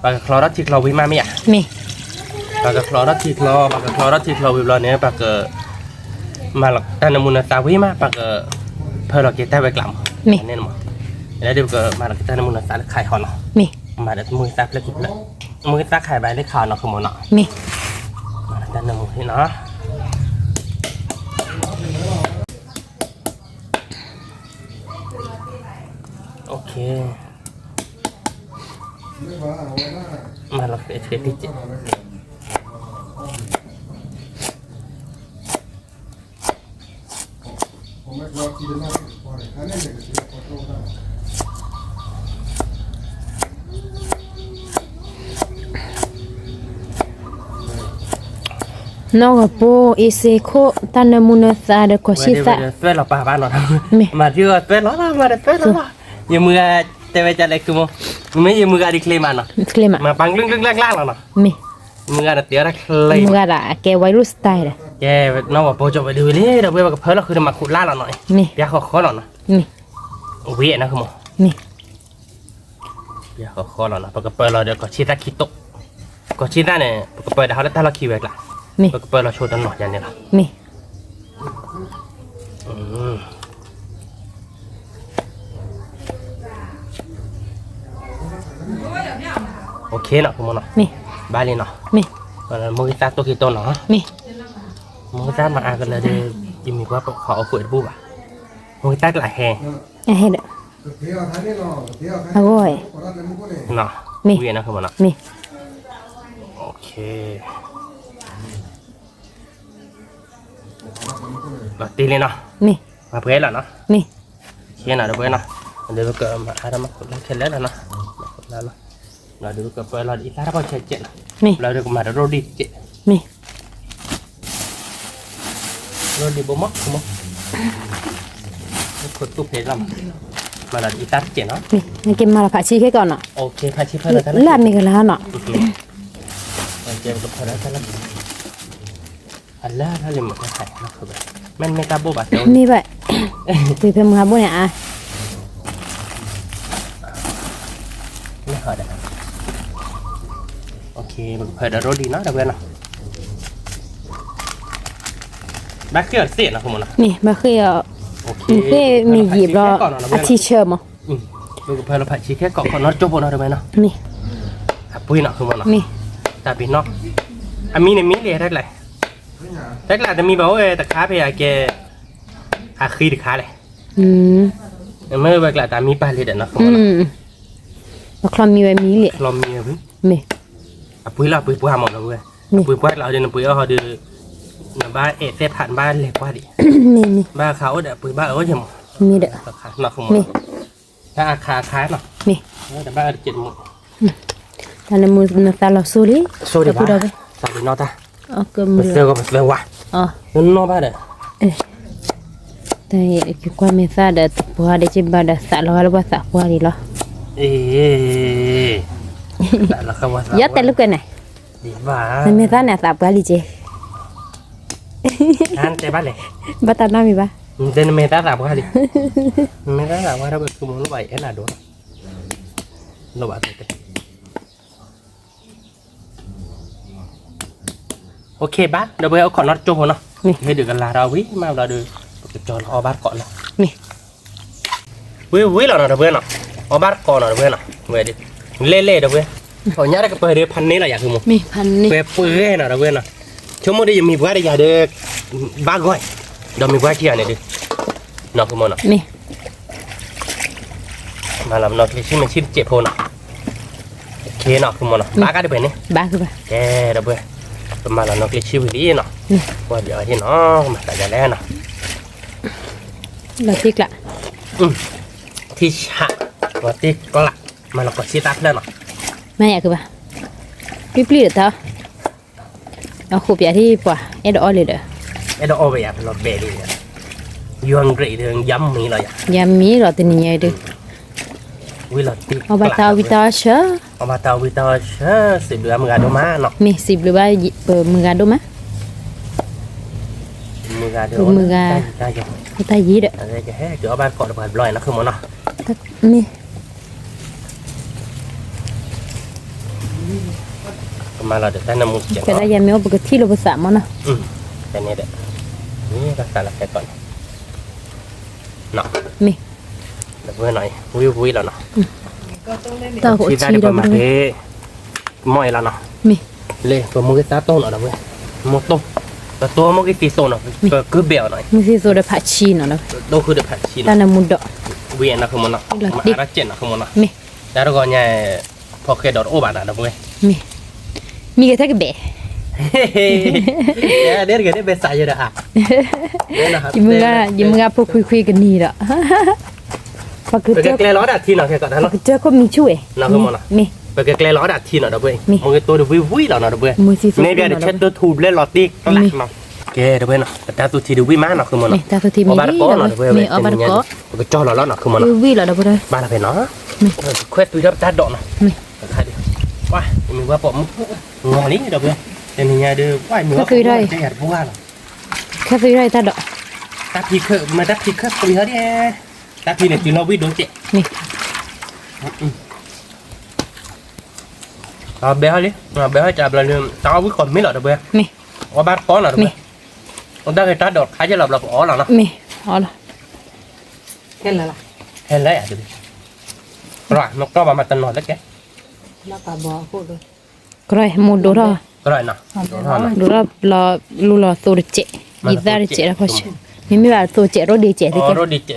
ပှၤကချီထီၣ်ထံချီဝံၤမးမ့ၢ်ဧါ, ပှၤကချီထီၣ်ထံချီ ပှၤကချီထီၣ်ထံချီဝံၤဘျီန့ၣ် ပှၤက မၤလီၤတၢ်နၢမူနၢသါဝံၤမး ပှၤက ဖၢလီၤက့ၤတၢ်ဝဲကျးမး, န့ၣ်မး, လၢဒ်ပကမၤလီၤက့ၤတၢ်နၢမူနၢသါလၢခါအံၤဟီနီၤ, မၤဒီးမုၢ်သၣ်ဖျၢၣ်ခံဖျၢၣ်, မုၢ်သၣ်ခါအံၤဘၣ်လၢခါအံၤနီၤ မ့ၢ်နီၤ, မၤလီၤတၢ်နၢမူန့ၣ်နီၤ, မၤလီၤဃဲးဃဲးတကဲး နီၢ်ကပိၢ်အ့စ့ခိၣ် တၢ်နၢမူနၢသါဒီးကီၢ်ဆံသၣ်, သွဲၣ်လီၤပာ်ဘၣ်နီၤ, မၤဒ်သွဲၣ်လီၤလီၤ မၤဒီးသွဲၣ်လီၤလီၤ, ယမုၢ်ဂၤတဲဝဲဒ်လဲၣ် မ့ၢ်ယမုၢ်ဂၤဒ်ချ့မးနီၤ, မၤပာ်ကျုံကျုံကျါကျါလီၤနီၤ, မ့ၢ် မုၢ်ဂၤဒီးတဲဝဲဒၣ်ချ့, မုၢ်ဂၤဒီးအကဲဝဲလူၢ်စတၢၢ်ဒီး, ကဲ နီၢ်ကပိၢ်ကၠီဝဲဒ်ဝံၤလံ ဒီပုၢ်ဝဲၢ်ပကဖၢလီၤဃုာ်ဒီးမၤခူၣ်လၢ်လီၤနီၤ, ပျၢ်ဃီဃီလီၤနီၤ, ဝံၤနီၤ မ့ၢ် ပျၢ်ဃီဃီလီၤနီၤ ပကပၢလီၤဒီးကီၢ်ဆံသၣ်ခံတိၢ်, ကီၢ်ဆံသၣ်န့ၣ် ပကပၢဒီးဟီလၢတၢ်လီၢ်ခံဝဲကျါ, ပကပၢလီၤဆိတနီၤယၤန့ၣ်လီၤ, မ့ၢ် အိၣ်ခ့နီၤ မ့ၢ်နီၤ, ဘၣ်လံနီၤ, မုၢ်ဂၤသၣ်တိၢ်ခံတိၢ်နီၤ, မုၢ်ဂၤသၣ်မၤအါကလၢာ်ဒီး ယမ့ၢ်ပှၤပိာ်ခွါအိၣ်ဃုာ်တဘူၣ်ဘၣ်, မ့ၢ်တၢ်ကျးဟဲ, အဟဲဒီး, အဂီၢ်, မ့ၢ်, ဝံၤနီၤ, မ့ၢ်, လီၤတံၢ်လံနီၤ, မ့ၢ်, မၤပှဲၤလီၤနီၤ, မ့ၢ်, ဆ့နီၤ ဒီပုၢ်ဝဲၢ်နီၤ, ဒီးပကမၤအါထီၣ်မၤခိၣ်လၢခဲလၢာ်လီၤနီၤ, မၤခိၣ်လၢလီၤ, ဒီးပကပၢလီၤဒ်အံၤ သၣ်တပီၢ်ဆဲးကဲးနီၤ, မ့ၢ်, ဘျီဒီးကမၤဒီးရိဒံးကဲး, မ့ၢ် ရိဒံးဘိမး မ့ၢ်, ခိၣ်သူၣ်ဖဲလီၤမး, မၤလီၤဒ်အံၤ သၣ်တကဲးနီၤ, နက့ၤမၤလီၤဖးဆံခဲကီးနီၤ, လၢအမ့ၢ်ကလါနီၤ, အလၢထီၣ်လံမ့ၢ်တၢ်ခါ, မ့ၢ်မ့ၢ်တၢ်ဘိၣ်ဘၣ်တဲ, မ့ၢ်ဘၣ်, ပှ့ၤဖဲမုၢ်ဟါဘိၣ်န့ၣ်အါ, မ့ၢ်ဟီဒီး, ပကဖၢဒီးရိဒံးနီၤ ဒီပုၢ်ဝဲၢ်နီၤ, ဘၣ်ဃ့ၢ်အီၤတသ့နီၤ မ့ၢ်, မ့ၢ်ဘၣ်ဃ့ၢ်အီၤ, မ့ၢ်ဃ့ၢ်မ့ၢ်ယံာ်ဘျီ, အထံဆၢမး, ပကဖၢလီၤဖးဆံခဲကီး ခိၣ်နီတကၠိဖိနီၤ ဒီပုၢ်ဝဲၢ်နီၤ, မ့ၢ်, အပှ့ၤနီၤ မ့ၢ်နီၤ, မ့ၢ်, တၢ်ပ့ၤနီၤ, အမံၤန့ၣ်မံၤလံ တၢ်ကျး, တၢ်ကျးတမံၤဘၣ်အိၣ်ဝဲတခါဖဲအကဲ, အဃံတခါလဲၣ်, မ့ၢ်ဝဲကျးတၢ်မံၤပၢ်လံဒီးနီၤ, ပချီမံၤဝဲမံၤလံ, ချီမံၤဝဲမံၤ, မ့ၢ်, အပှ့ၤလီၤ အပှ့ၤပှၢ်မး ဒီပုၢ်ဝဲၢ်, အပှ့ၤပှၢ်ကျးအီၤဒီး နပှ့ၤအီၤဟီဒီး, နဘၣ်အဲၣ်သဲဖး နဘၣ်လဲၤပှၢ်ဒံး, မ့ၢ်, မ့ၢ်, ဘၣ်အခါအိၣ်ဒီး အပှ့ၤဘၣ်အၢအိၣ်ယဲမး, မ့ၢ်ဒီး, မ့ၢ်, တၢ်အခါအခါနီၤ, မ့ၢ်, တဘၣ်အၢတကဲးတမး, တၢ်နမုာ်နသးလီၤစိလံ, စိဒံးဘၣ်, သးဒံးနီၢ်တၢ်, ပသၢဂီၤပသၢဝါ, နီၢ်ဘၣ်ဒီး, တၢ်ယကွၢ်မ့ၢ်သၣ်ဒီး တပှၢ်ဒီးက့ဘၣ်ဒီး သးလီၤဂာ်လၢပှၤသးပှၢ်လံလီၤ, အ့, ယတဲလိာ်ကွဲန့ၣ်, နမ့ၢ်သၣ်န့ၣ် အသးပှၢ်လံက့, တဲဘၣ်လဲၣ်, ဘၣ်တၢ်နီတမံၤဘၣ်, နမ့ၢ်သၣ်သးပှၢ်လံ, နမ့ၢ်သၣ်သးပှၢ်ဒီး ပဆိကမိၣ်လၢဘၣ်အဲၣ်နၤဒိၣ်, လၢဘၣ်တဲ OK ဘၣ် ဒီပုၢ်ဝဲၢ် အိၣ်ခိးနီတကၠိဖိနီၤ, ဟ့ၣ်ဒုးကလၤဒီးဝံၤမးဘျီဒီး ပကကၠီလီၤအီၣ်ဘၣ်တကိးနီၤ, ဝံၤဝံၤလီၤနီၤ ဒီပုၢ်ဝဲၢ်နီၤ, အီၣ်ဘၣ်တကိးနီၤ ဒီပုၢ်ဝဲၢ်နီၤ, ဝဲဒၣ် လဲၣ်လဲၣ် ဒီပုၢ်ဝဲၢ်, ညါတကပၤဒီး ဖးန့ၢ်လီၤယၤ ဃုမူ, ပှဲၤပှဲၤနီၤ ဒီပုၢ်ဝဲၢ်နီၤ, ဆိကမိၣ်ဒီး ယမံၤပှၢ်ဒီးယၤဒီး ဘၣ်ဂီၢ်, ဒီးမံၤပှၢ်ခံဂၤန့ၣ်ဒုး, နီၤ ဃုမူနီၤ မ့ၢ်လီၤနီၤ ကျ့ဆံၣ်မ့ၢ်ဆံၣ်တစဲးဖိနီၤ, ခ့နီၤ ဃုမူနီၤ ဘၣ်ကဒီးဖဲန့ၣ်, ကဲ ဒီပုၢ်ဝဲၢ်, ပမၤလီၤနီၤ ကျ့ဆံၣ်ဝံၤလံနီၤ, ကွၢ်ဘၣ်အီၤဟ့ၣ်နီၤ ကမၤသးဒ်လဲၣ်နီၤ, လီၤထံကျါ, ထံဆး, လီၤထံကျါ, မၤလီၤကီၢ်ဆံၣ်တၢ်ဖျၢၣ်နီၤ, မၤယၤကဘၣ်, ပျံၤပျံၤဒီးတၢ် အဃိပျးထံၣ်ပှၤ အဲၣ်ဒိးအီၣ်လံဒီး, အဲၣ်ဒိးအီၣ်ဝဲယၤ ပလီၤဘဲလံ, ယွၤဂ့ၤဒီး ယၤမံလီၤယၤ, ယၤမံလီၤတနံၤညါဒီး, ဝံၤလီၤတံၢ်, အီၣ်ဘၣ်တၢ်ဝံတၢ်ဆၢ, အီၣ်ဘၣ်တၢ်ဝံတၢ်ဆၢ, စံးဘျုးဘၣ်မုၢ်ဂၤဒိၣ်မးနီၤ, မ့ၢ်စံးဘျုးဘၣ်ပမုၢ်ဂၤဒိၣ်မး, ပမုၢ်ဂၤ, တၢ်ယံၤဒီး, တၢ်ယံၤဒီး, ကဟဲက့ၤအီၣ်ဘၣ်တကိးတပှၤဘျီနီၤ ဃုမူနီၤ, မ့ၢ် ကမၤလီၤဒီးတၢ်နၢမူကဲးနီၤ, ယမ့ၢ်အိၣ်ပကထံၣ်လိာ်ပသးမးနီၤ, ဖဲန့ၣ်ဒီး, မ့ၢ်ဘၣ်သးလီၤဖဲကီးန့ၣ်, မ့ၢ်, ဒီပုၢ်ဝဲၢ်နီၤ, ဝံၤဝံၤလီၤနီၤ, တၢ်အိၣ်ဆံးဒီးပမၤဖဲ, မ့ၢ်အံၤလီၤနီၤ, မ့ၢ်, လၢပမူဂ့ၤသးတိၢ်နီၤ ဒီပုၢ်ဝဲၢ်, မူတိၢ်, ပတိၢ်မူဂ့ၤသံသိးနီၤ, ပကဘဲအီၤနီၤ, မူသံသိးဒီးဖးဆံနီၤ, တိၢ်ဃုာ်ဒီးဖးဆံနီၤ, ဝံၤအနီၤ ဃုမူနီၤ, မၤအါထီၣ်ကဲးနီၤ ဃုမူနီၤ, မ့ၢ်, တၢ်တဂီၤညါ ဖီၣ်ဃဲဒီးတအိၣ်ဘၣ်နီၤ ဒီပုၢ်ဝဲၢ်, မ့ၢ်, မံဂဲၤထဲကဘဲး, ဒဲတဂဲၤဒဲဘဲးစးယဲဒီးဧါ, ယမုၢ်ဂၤဖိခွံခွံကနံၤဒီး, ပကကျဲလီၤအီၣ်ဒၣ်ထံနီၤ ခဲကီးတၢ်လီၤ, ပကကျဲလီၤအီၣ်ဒၣ်ထံနီၤ ဒီပုၢ်ဝဲၢ်, မ့ၢ်, ပကကျဲလီၤအီၣ်ဒၣ်ထံနီၤ ဒီပုၢ်ဝဲၢ်, မူဂ့ၤတိၢ်ဒီးဝံၤဝံၤလီၤနီၤ ဒီပုၢ်ဝဲၢ်, မ့ၢ်သံသိးန့ၣ် လီၤတံၢ်ကျါနီၤ, ကဲ ဒီပုၢ်ဝဲၢ်နီၤ, ပတၢ်သူထံဒီးဝံၤမးနီၤ ဃုမူနီၤ, မ့ၢ်တၢ်သူထံမံၤလံ အီၣ်ဘၣ်တကိးနီၤ ဒီပုၢ်ဝဲၢ်, မ့ၢ်အီၣ်ဘၣ်တကိး, ပကကၠီလီၤလီၤနီၤ ဃုမူနီၤ, ဝံၤဝံၤလီၤ ဒီပုၢ်ဝဲၢ်, ဘၣ်လီၤဖဲနီၤ, ခွဲးသွံထီၣ်ပတၢ်ဒိးနီၤ, မ့ၢ်, ဝါ, မ့ၢ်ဝဲပိာ်မုၣ်, ငါလံ ဒီပုၢ်ဝဲၢ်, တနံၤညါဒီး ဝါ မ့ၢ်ဝဲပိာ်မုၣ် တယၤတပှၢ်လီၤ, ခွဲးသွံထီၣ်တၢ်ဒိး, တၢ်ဖံးခၢၣ် မ့ၢ်တၢ်ဖံးခၢၣ်သွံထီၣ်ဒံး, တၢ်ဖံးန့ၣ် တုၤလီၤဝံၣ်ဒိၣ်ကဲး, မ့ၢ် ဘဲဟီလံ, ဘဲဟီကဘျီန့ၣ် တၢ်အီၣ်ဝံၣ်ကီးမ့ၢ်လီၤ ဒီပုၢ်ဝဲၢ်, မ့ၢ်, အီၣ်ဘၣ်တကိးနီၤ ဒီပုၢ်ဝဲၢ်, မ့ၢ်, အီၣ်တၢ်ဂ့ၤတၢ်ဒိးခါယဲၢ်လီၤဘျီ ပအီၣ်လီၤနီၤ, မ့ၢ်, အီၣ်လီၤ, ဟဲလၢ, ဟဲလၢယၤ ဒီပုၢ်ဝဲၢ်, ကရီး မ့ၢ်ကရီးဘၣ်မၤတနီၤလၢကဲ, ကရီး မိၢ်ဒိၣ်ထီၣ်, ဒိၣ်ထီၣ်ဘျီ လူလီၤသိတစဲး, ယံာ်သၣ်တစဲးလၢဖီဆၢ မ့မ့ၢ်ဘၣ်သိစဲး ရိဒံစဲးသ့ကဲ, ရိဒံစဲး သိစဲးနီၤ, မ့ၢ်, သိစဲးနီၤ မ့ၢ်ကါ, မ့ၢ်, OKနီၤ, ဘၣ်လံယၤ, မ့ၢ်, မ့ၢ်ဒီးရိဒံစဲးနီၤ, ရိဒံစဲးနီၤ, မ့ၢ်, ဘၣ်လံယၤ, ဘၣ်ယၤ, ဘၣ်နီၤ, မ့ၢ်, လၢကကးဘၢအခိၣ်ဒ်နီၤ, မ့ၢ်ထီၣ်ညါပကဘျၢခီလီၤလီၤ ဒီပုၢ်ဝဲၢ်နီၤ, မ့ၢ်, လီၤအီၣ်ဘၣ်တကိးအိၣ်ခိးတကၠိဖိနီၤ ဒီပုၢ်ဝဲၢ် လီၤအီၣ်ဘၣ်တကိးနီၤ, မ့ၢ် ကဲ ဒီပုၢ်ဒီဝဲၢ် ခဲခါအံၤဒုး ပ ဖးဘူၣ်ဒီးမံၤလံနီၤ, ခၢၣ်သွံးအီၣ်မံၤလံ ပကစၢ်အီၣ်လီၤဘျီဒုး ပအီၣ်ဘၣ်တကိးနီၤ ဒီပုၢ်ဒီဝဲၢ်. ကဲ ဒီပုၢ်ဝဲၢ်နီၤ ခဲခါဒုး တ့အီၣ်တ့အီၣ်ဝံၤလံနီၤ, စံးဘျုးအမုၢ်ဂၤဒိၣ်မးနီၤ, စဲန့ၣ်ဝဲတၢ်အီၣ်ဘှံးနီၤ, တဂီၤညါဒုးအီၣ်တကိးဒၣ်ဒီးမိၢ်ဒီးပၢ်နီၤ, ဝံၤမးနီၤ, မ့ၢ်ပၢ်ဒံးဘၣ်လီၤတဲာ်ဒီးလၢကိာ်ပူၤဒီး ဒီပုၢ်ဝဲၢ်, တနွံနွံလီၤတဲာ်ကိာ်ပူၤ တနွံနွံလီၤတဲာ်ကိာ်ပူၤလီၤနီၤ, မၤတဘၣ်ယဲၢ်ဘၣ်နီၤ, တၢ်ပှၤသးပှၢ်လံဘျီ, ကဲ ဒီပုၢ်ဝဲၢ်အီၣ်ဘၣ်တကိးနီၤ ကဲ မူဂံၢ်သံသိတိၢ်နီၤ ဒီပုၢ်ဝဲၢ်, ဝဲတမၤဟီၣ်ဒၣ်ထံဘၣ်နီၤ, လၢအကဲ, ထီၣ်ညၣ်နီၤ ကၠီတန့ၢ်ဘၣ်နီၤ ထီၣ်ညၣ်ဘ့ၣ်ဒုး, ဖးနၢလီၤဒီပုၢ်ဝဲၢ်, လၢအဝဲဒၣ်တၢ်အိၣ်ဃိးထံနီၤ, တၢ်အိၣ်ဃိးထံနီၤ ဒီပုၢ်ဝဲၢ်, ပှဲၤပှဲၤလီၤ ခံလီၢ်ခီပှဲၤပှဲၤလီၤနီၤ, တၢ်အိၣ်ဃိးထံလၢခါဒုးဖီအီၣ်ဒီးကျိဒီးကျါနီၤ, လၢဘျီဒုးအကဲ, မ့ၢ်ကဲထံဒီးခၢၣ်သွံးနီၤ, ဘျီဒုးမ့ၢ်ထီၣ်သၣ်နီၤ ဒီပုၢ်ဝဲၢ် အီၣ်ဘၣ်တကိးနီၤ, မ့ၢ်ဒုးဝံၤလီၤတ့ၢ်လီၤ တၢ်ပိာ်မၤန့ၢ်အီၣ်ထီၣ်မၤတဲအီၣ်နီၤ, တၢ်ပိာ်တၢ်ခဲ, တၢ်နးတၢ်ဖှီၣ်, ပှၤဒိၣ်လီၤဘဲလံပအီၣ်အံၤလီၤ ထံၣ်ညါ, တနံၤညါဒီး ယမုၢ်ဂၤသးအံၤသးဟ့ၣ်ဒီးအီၣ်ဝဲ, သးဟ့ၣ်ဒီးအီၣ်ပှၤတၢ်အီၣ်ဘှံးမး သးခုဒိၣ်မး, ဒီပုၢ်ဝဲၢ်အီၣ်ဘၣ်တကိး, အီၣ်ဘၣ်တကိးဝံၤမး ဒီပုၢ်ဝဲၢ်ဒီး နဲနမဲာ်တပှဲၤနမၤလၢထီၣ်ဖံဘၣ်ဒိၣ်လိၣ်ညါ, ဃိဒၣ်နမၤတၢ်နဖးန့ၣ် အီၣ်ဘၣ်ဒဲး, လဲၤဒီပုၢ်ဝဲၢ်, အီၣ်ဘၣ်တကိးနီၤ, ထီၣ်ကီဘိနီၤ, ဒီးနီၢ်တုၤပူၤမၤမူသိတံၢ်, ဝဲဒၣ်, အီၣ်ဘၣ်တကိးဒီပုၢ်ဝဲၢ်, နတၢ်စၢ်ဝါ, ပာ်လီၤမ့ၤဖိဖိ, နမ့ၢ်မူဒါမ့ၢ်အီၣ်မ့ၤတၢ်အီထံမၤမၤဒ်အံၤ, ကွၢ်ထီၣ်ညၣ်လၢကွၢ်မ့ၢ်ဘၣ်, နတဖးဒိၣ်မ့ၢ်ကီၢ်ဘ့ၣ်အီၤလံ, ယမ့ၢ်, တၢ်လၢလီၤခီဝံၤလၢနကွၢ်တန့ၢ်, ယမ့ၢ်ဒံးဘၣ်ဒီး, ဒီးဟီဒ်အနံၣ်ဒီး ဘျ့ထံလံ, မ့မ့ၢ်ညါဒီးန့ၢ်ဘၣ်လၢပှဲၤတခွဲးလီၤဘၣ်ဒီး အီၣ်ဘၣ်တကိးဒီပုၢ်ဝဲၢ်ဝံၤမး, အီၣ်ဘၣ်တကိးဒီပုၢ်ဝဲၢ်အိၣ်ယဲၢ်ဘိး, အီၣ်ဘၣ်တကိး, မ့ၢ်ကတိၤတတိၤဒုး, ဖးန့ၣ်, ဝံၤမး, မ့ၢ်ကတိၤတတိၤဝံၤမး, ဝံၤမး, ထီၣ်ညၣ်နီၤ နၢလီၤဒီပုၢ်ဝဲၢ်အီၣ်ဘၣ်တကိးထီၣ်ညၣ်နီၤ လီၤဂီၤညါ, ခုဒိၣ်မး အီၣ်ဘၣ်တၢ်ဝံၤဒီးဒ်နီၤ တမီၤနီၤ, ဘၣ်န့ၣ်, ဘၣ်လၢထီၣ်ည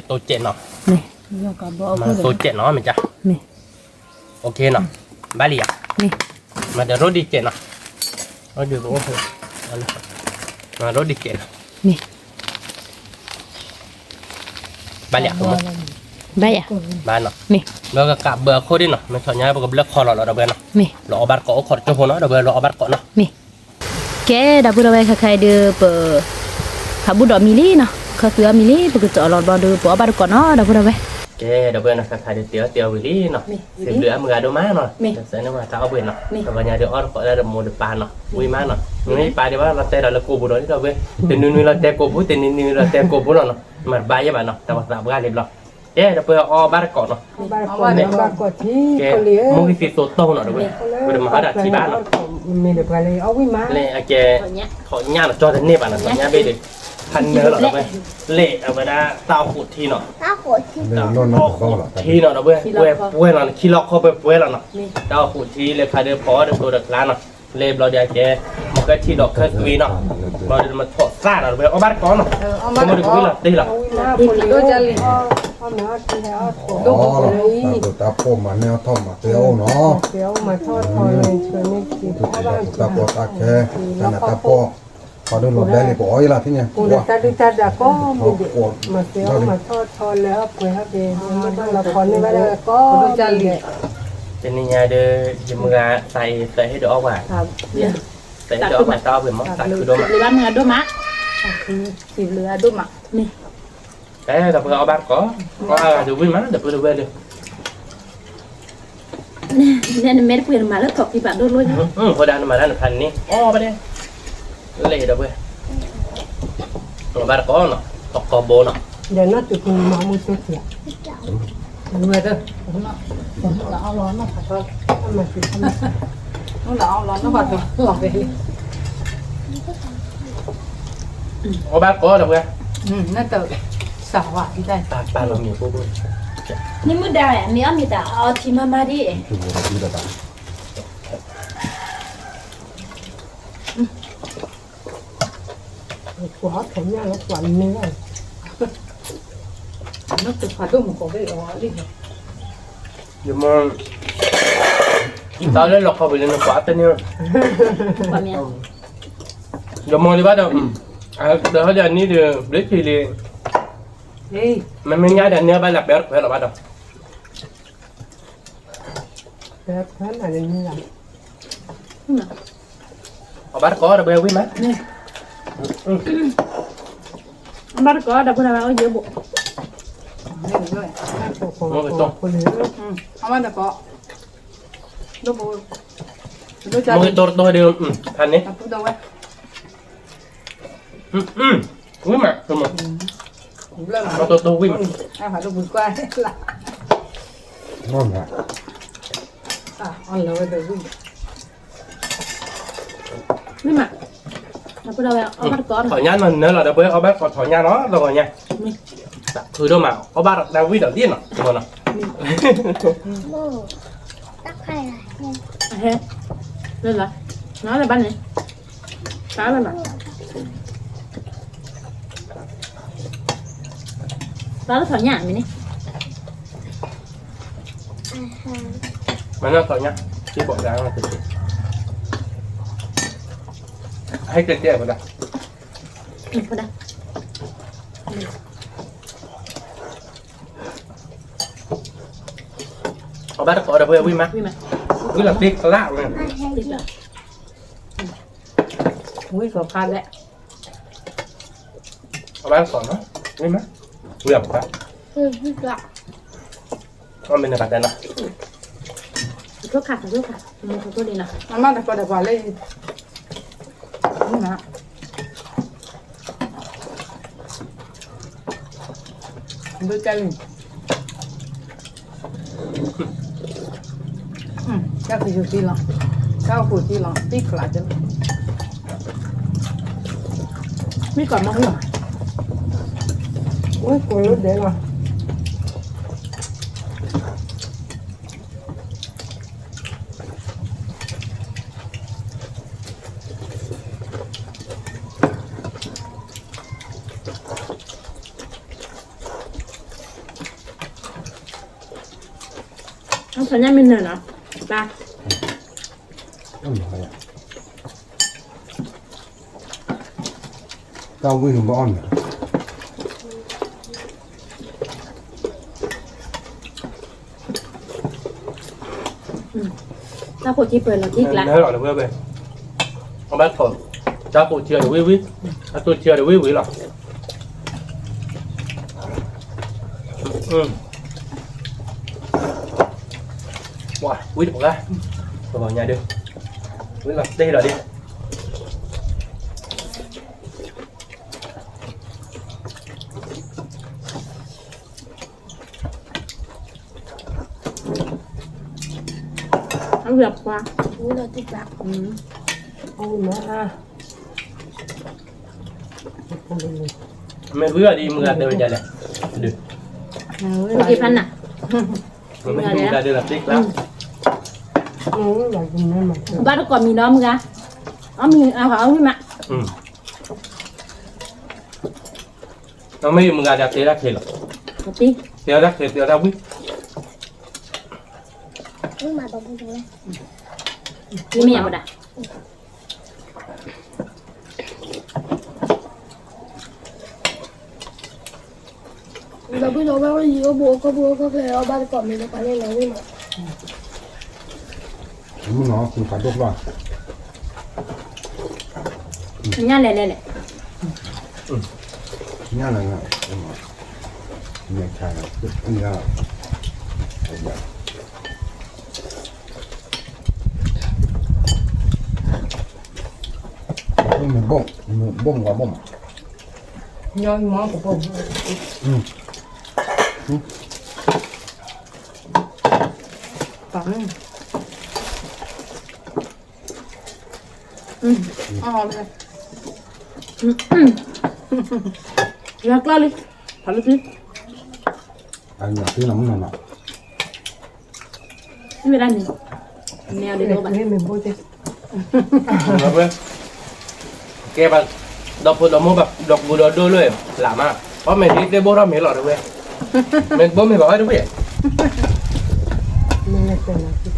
ၣ်မ့ၢ်န့ၣ်, မ့ၢ်ထီၣ်ညၣ်, ဟဲကတဲဝဲဒၣ်, အီၣ်ဘၣ်တကိးဒီပုၢ်ဝဲၢ်ဝံၤမး, ဝံၤလီၤသ့ကျးဝဲ, ဝံၤကီၢ်ခါလဲၣ်, အီၣ်ဘၣ်တကိးနီၤ, ဝံၤမး, ဝံၤအီၣ်ဘၣ်, အီၣ်မ့ၢ်နကတဲနီၤ, ခါခါ, မ့ၢ်တကိးဒီပှၤလၢ ဒိၣ်ကၢ်လံ, တၢ်ကယိၤသံလီၤ, တၢ်အိၣ်ဃူသံလီၤ, သံကျးကဲ, မ့ၢ်ကီးမီၢ်ဟူ, အိၣ်ကိးလၢဒဲးလီၤ. ညၣ်မ့ၢ်နၢၤနီၤ, ပၢ်, တၢ်ဝံၣ်န့ၣ်ဘၣ်အီၣ်န့ၣ်, တၢ်ခိၣ်ထံပၢၢ်လီၤထံကျါ, အဘၣ်ထီၣ်, တၢ်ခိၣ်ထံအီၤတဝံၣ်ဝံၣ်, အသိၣ်ထံအီၤတဝံၣ်ဝံၣ်လီၤ. ဝံၣ်တပှၢ်, ပှၤညါဒု, ဝံၣ်လီၤတ့ၢ်ဒီးဒု. အဝဲပှၤ, ဝံၣ်လီၤတ့ၢ်ပှၢ်, မ့ၢ်ဝံၣ်အီၤဒ်မုၢ်ဂၤတဲဝဲဒ်လဲၣ်, ဒု, မ့ၢ်ဝံၣ်မုၢ်ဂၤဒု, မ့ၢ်ဝံၣ်မုၢ်ဂၤဒုလီၤတ့ၢ်ကျါ, ဘၣ်တကိးမံၤဒီးမုၢ်ဂၤ, အမံၤအဝံၣ်မး. မ့ၢ်မုၢ်ဂၤဒီးတဲတၢ်ခဲလီၤ, တဲတၢ်ခဲ တဲတၢ်ဝံၣ်, မ့ၢ်ယၤဘၣ်ဒၣ်, ဒီပုၢ်ဒီဝဲၢ်အိၣ်ယံၤအိၣ်ဘူးအိၣ်ကီၢ်ပူၤအိၣ်ကီၢ်ချၢ အီၣ်ဘၣ်တကိးမံၤဒီးပှၤန့ၣ်လီၤဝံၣ်မး, မုၢ်နီၤ ဃုဖးဒိၣ်ဖျီၣ်, ညၣ်လဲၤလဲၤလဲၣ်, ညၣ်လဲၤလဲၤ, မဲာ်ချါ, ညၣ်, မ့ၢ်ဘိၣ်, မ့ၢ်ဘိၣ်မး, ဘိၣ်မး, ညီမီကဘိၣ်, လၢကျီၢ်လံ, ဖးလံ, ဝဲဒၣ်န့ၣ်, မ့ၢ်အီၤဒ်သိးဘၣ်, ကဲဘၣ်, ဒီဖိဒီမိၢ်ဘၣ် ဒီကူဒီဒိၣ်လၢ လၢမး, အီၣ်မ့ၢ်ဒ်သ့ၣ်ဘိၣ်ထီၣ်မ့ၢ်လီၤတဝဲ, မ့ၢ်ဘိၣ်မ့ၢ်ဘၣ်ဝဲတဝဲ, အီၣ်လံမ့ၢ်ဘိၣ်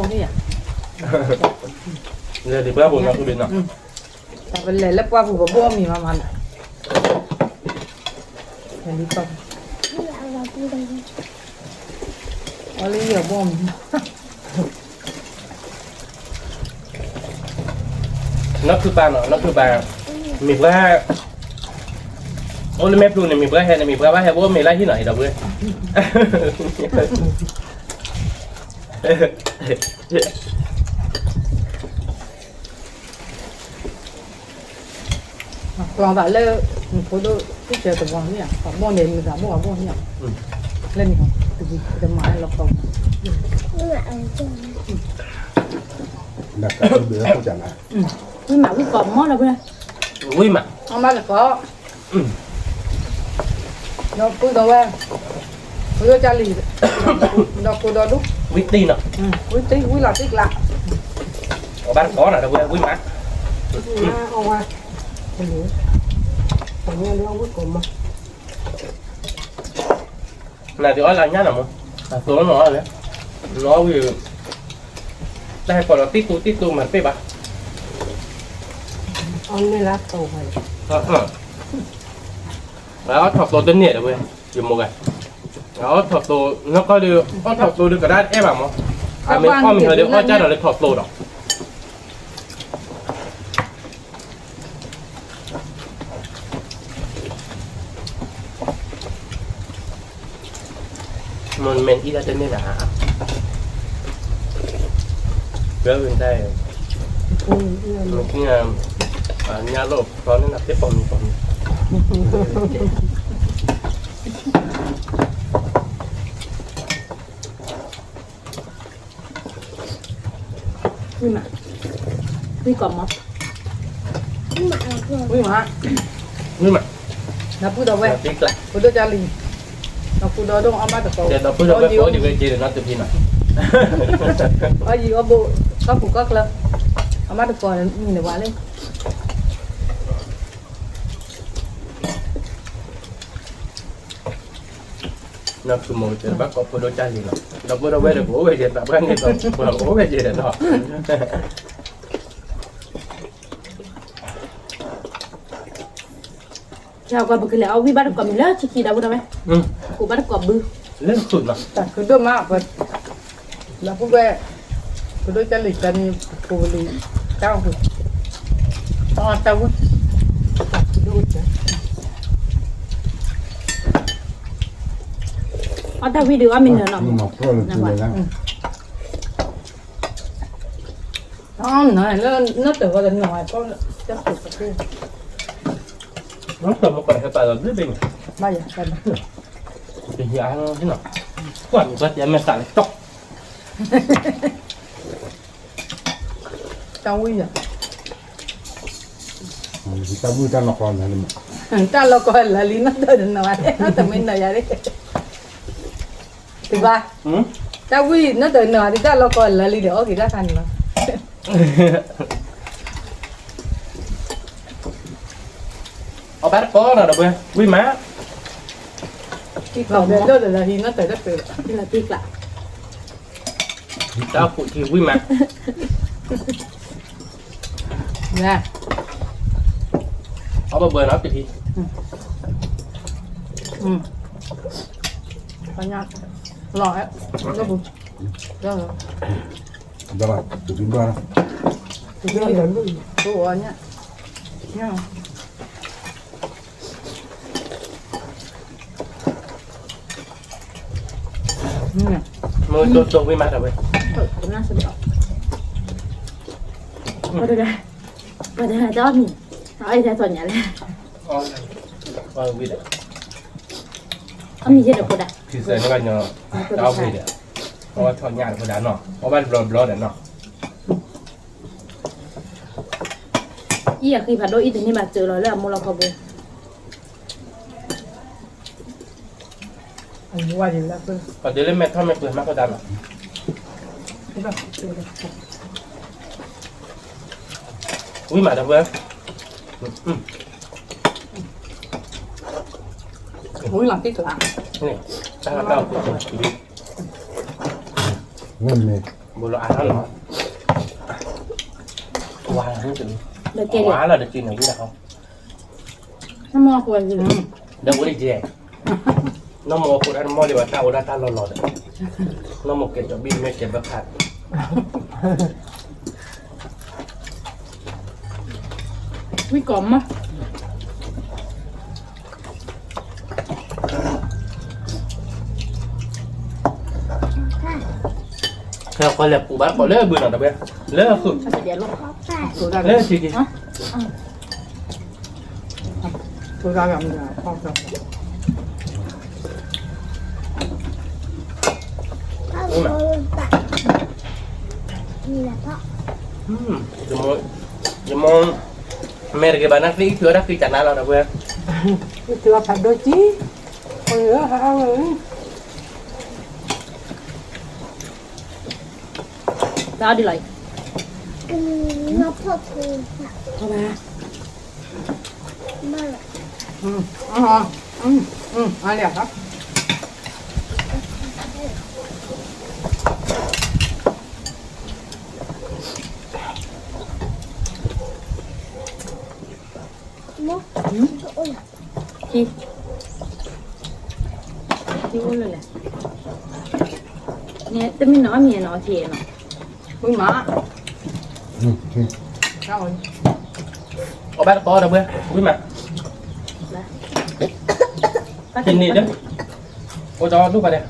န့ၣ်ယါ, လၢဒ်ပှၤဘိၣ်နီၤ တၢ်ပလဲၤလၢပှၢ်ပူၤပဘိၣ်အီၣ်မ့ၤမးမး, အီၣ်လၢယဘိၣ်မ့ၤ, နီၢ်ခုပၢ်နီၤ နီၢ်ခုပၢ်, မ့ၢ်ပှၤ, အိၣ်လၢမဲာ်ဖျိန့ၣ် မ့ၢ်ပှၤဟဲန့ၣ် မ့ၢ်ပှၤဘၣ်ဟဲအိၣ်မ့ၤလၢဟံၣ်နီၤ အံၤဒီးပှၤ ကျီသးလၢ နဖိဒိၣ် တစၢၤတဝီန့ၣ်ဧါ, ပှၤဘိၣ်န့ၣ် မ့ၢ်သးဘိၣ်ပှၤဘိၣ်န့ၣ်ဧါ, လၢန့ၣ် တမၤလီၤကီ, ဝံၣ်မး ဝံၣ်ကီးမီၢ်လီၤဖဲ, ဝံၣ်မး, အီၣ်မးလီၤကီ, ဒီပုၢ်ဒီဝဲၢ်, ပယိၣ်ကၢ်လံၤ, ဒီကိးဒီဒူၣ်, ဝံၣ်တံၢ်နီၤ, ဝံၣ်တံၢ် ဝံၣ်လီၤတံၢ်ကျါ, အီၣ်ဘၣ်တကိးနီၤ ဒီပုၢ်ဝဲၢ် ဝံၣ်မး, အီၣ်ဝဲ, ပှၤညါလၢဝံၣ်ကီးမီၢ် နၤဒုးအီၣ်လၢညၣ်နီၤမး, အသိနီၤအီၣ်လၢ, နီၤဝံၤ, တၢ်ဟဲကီးဒီးတံၢ်တူတံၢ်တူမၤတပ့ၢ်ဘၣ်, အီၣ်န့ၢ်လၢအသိဝဲ, အီၣ်ထီၣ်သိတန့ၢ်ဒီးဝဲ, ယမိၢ်ဂၤ, အီၣ်ထီၣ်သိ, နီၢ်ကီၢ်ဒုး, အီၣ်ထီၣ်သိဒုးကဒါတအဲၣ်ဘၣ်မး, အမ့ၢ်အီၣ်မ့ၢ်ဟဲဒီးအီၣ်ကၢ်ဒီးလၢထီၣ်သိဒီး မ့ၢ်မ့ၢ်အံၤဒၣ်တမ့ၢ်ဘၣ်, ပဝဲဒၣ်, မ့ၢ်က, ညၣ်လိၣ်ဖျီန့ၣ် နသ့ၣ်ပိာ်မံၤပိာ်မံၤ ဝံၣ်မး, ဝံၣ်မး, ဝံၣ်မး, ဒီပုၢ်ဒီဝဲၢ်, ပဒိၣ်ကၢ်လံၤ, ဒီပုၢ်ဒီဒိၣ်အီၣ်ဘၣ်တကိး, ဒီပုၢ်ဒီဝဲၢ်ကိးဒံးဝဲက့ၤဒီးနီတဖံနီၤ, အီၣ်ယံၤအီၣ်ဘူး, ကီၢ်ပူၤကီၢ်ချၢ, အီၣ်ဘၣ်တကိးန့ၣ်ဝဲလၢ အ နီၢ်ဖုမ့ၢ်ကတဲဘၣ်ကိးဖိဒိၣ်ကၢ်လံနီၤ, ဒီပုၢ်ဒီဝဲၢ်ဒီး ပအိၣ်ဝဲယဲသးပှၢ်န့ၣ်ဒီး ပအိၣ်ဝဲယဲဒီးနီၤ. ယကွၢ်ပကလဲၤအီၣ်ဝံၣ်ဘၣ်တကိးမံၤလၢဆံခံဒီပုၢ်ဒီဝဲၢ်, ကိးဘၣ်တကိးဘု, လၢခုၣ်နီၤ, တၢ်ခုၣ်ဒိၣ်မး, ဒီပုၢ်ဝဲၢ်, ပဒိၣ်ကၢ်လံၤကၢ်န့ၣ် ပကိးလံ, တၢ်အိၣ်ပူၤ, တၢ်ဝံၣ်, အီၣ်တၢ်ဝံၣ်ဒုးအီၣ်မ့ၢ်နၢၤနီၤ, နၢၤ, လၢနီၢ်တၢၤဂီၤတနီၤ, နီၢ်တၢၤမ့ၢ်ကွၢ်ဟဲပာ်လီၤဘျ့ဘ့ၣ်န့ၣ်, ဘၣ်ယၤ, တဟံးအါနီၤ, ကွၢ်မ့ၢ်ကွၢ်တဲမဲာ်သးလၢတီၢ် တၢ်ဝံၣ်ယၤ, တၢ်ဝံၣ်တၢ်လီၢ်ကီၢ်လၢာ်လံ, တၢ်လီၢ်ကီၢ်လၢာ်လံ နီၢ်တၢၤတနီၤ, နီၢ်တၢၤမ့ၢ်နၢၤယၤ, တဘၣ်, တၢ်ဝံၣ်နီၢ်တၢၤနီၤ ဒ်တၢ်လီၢ်ကီၢ်လၢာ်လံဒီး အီၣ်က့ၤတၢ်ခါန့ၣ်လီၤ. အီၣ်ဘၣ်တကိးနီၤ ဒီပုၢ်ဝဲၢ်, ဝံၣ်မး, လၢလၢလၢဟံးနီၢ်တၢၤတၢ်ပၢၤ, လၢတံၢ်ကျး, တၢ်အိၣ်ဖှိၣ်ထံဝံၣ်မး, အီၣ်ဘၣ်ဘၢနီၤတထံ, လီၤ, လီၤ, ဘၣ်, တဘၣ်, တဘၣ်, မ့ၢ်ဒိၣ်ဒိၣ်ဝံၣ်မးတဝဲ, ပှၤတဂၤ, ပှၤတဂၤတအီၣ်မ့ၤ, အအီၣ်ယဲၢ်ထီၣ်ညါလဲၣ်, အီၣ်မ့ၤယဲၢ်ဒီး ဖိဒၣ်, ဖံစဲန့ၣ်ဘၣ်ညီ, တအီၣ်မ့ၤဒီး, အီၣ်ထီၣ်ညါဒီးဖိဒၣ်နီၤ, အီၣ်ဘၣ်တဘျီဘျီဒီးနီၤ. အံၤအဃံဖးဒိၣ်အံၤ တန့ၢ်ဘၣ်စၢၤလီၤလၢအမိၢ်လီၤခီပူၤ, ပှၤဒုးလၢမဲာ်ထီၣ်မဲာ်ပှဲၤမးဖိဒၣ်နီၤ, ဝံၣ်မးဒီပုၢ်ဝဲၢ်, ဝံၣ်လီၤတံၢ်ကျါ, တၢ်တၢ်အိၣ်ဖှိၣ်ထံ, မ့ၢ်မ့ၢ်, ဘိလီၤအါထီၣ်လီၤ, ဝါလီၤ, ဝါလီၤတစုန့ၣ်ဝံၣ်လီၤ, နမ့ၢ်အဃိ, ဒီးဝံၣ်လံကဲ, နမ့ၢ်အဃိဒၣ်နမ့ၢ်လံဘၣ်တၢ်အိၣ်ဒၣ်တၢ်လီၢ်လီၤဒီး, နမ့ၢ်ကဲဒီးဘံၣ်မ့ၢ်ကဲဘၣ်ခါ ဝံၣ်ကီးမး, ခဲကီၢ်လဲၤပူၤဘၣ်ကီးလၢဘုနီၤတဝဲ, လၢခုၣ်, လၢထံက့ၤ, ယမိၢ်, မဲာ်တဂ့ၤဘၣ်နၢ်သ့ၣ်အံၤ ထုးအီၣ်တၢ်ဃံတၢ်နါလီၤတဝဲ, အံၤထုးအီၣ်ဖးဒိၣ်ကံ, အၢ, တၢ်အီၣ်ဒ်လီၤအံၤ, အါလၢ, ထံ, ထံအိၣ်လၢလဲၣ်, န့ၣ်တမ့ၢ်နီၤအီၣ်မ့ၤနီၤထံနီၤ, ဝံၣ်မး, အီၣ်ဘၣ်တကိးဒီပုၢ်ဝဲၢ်, ဝံၣ်မး, ထံန့ၣ်ဒီး, အိၣ်ဒီဒူၣ်ဖးဒဲး,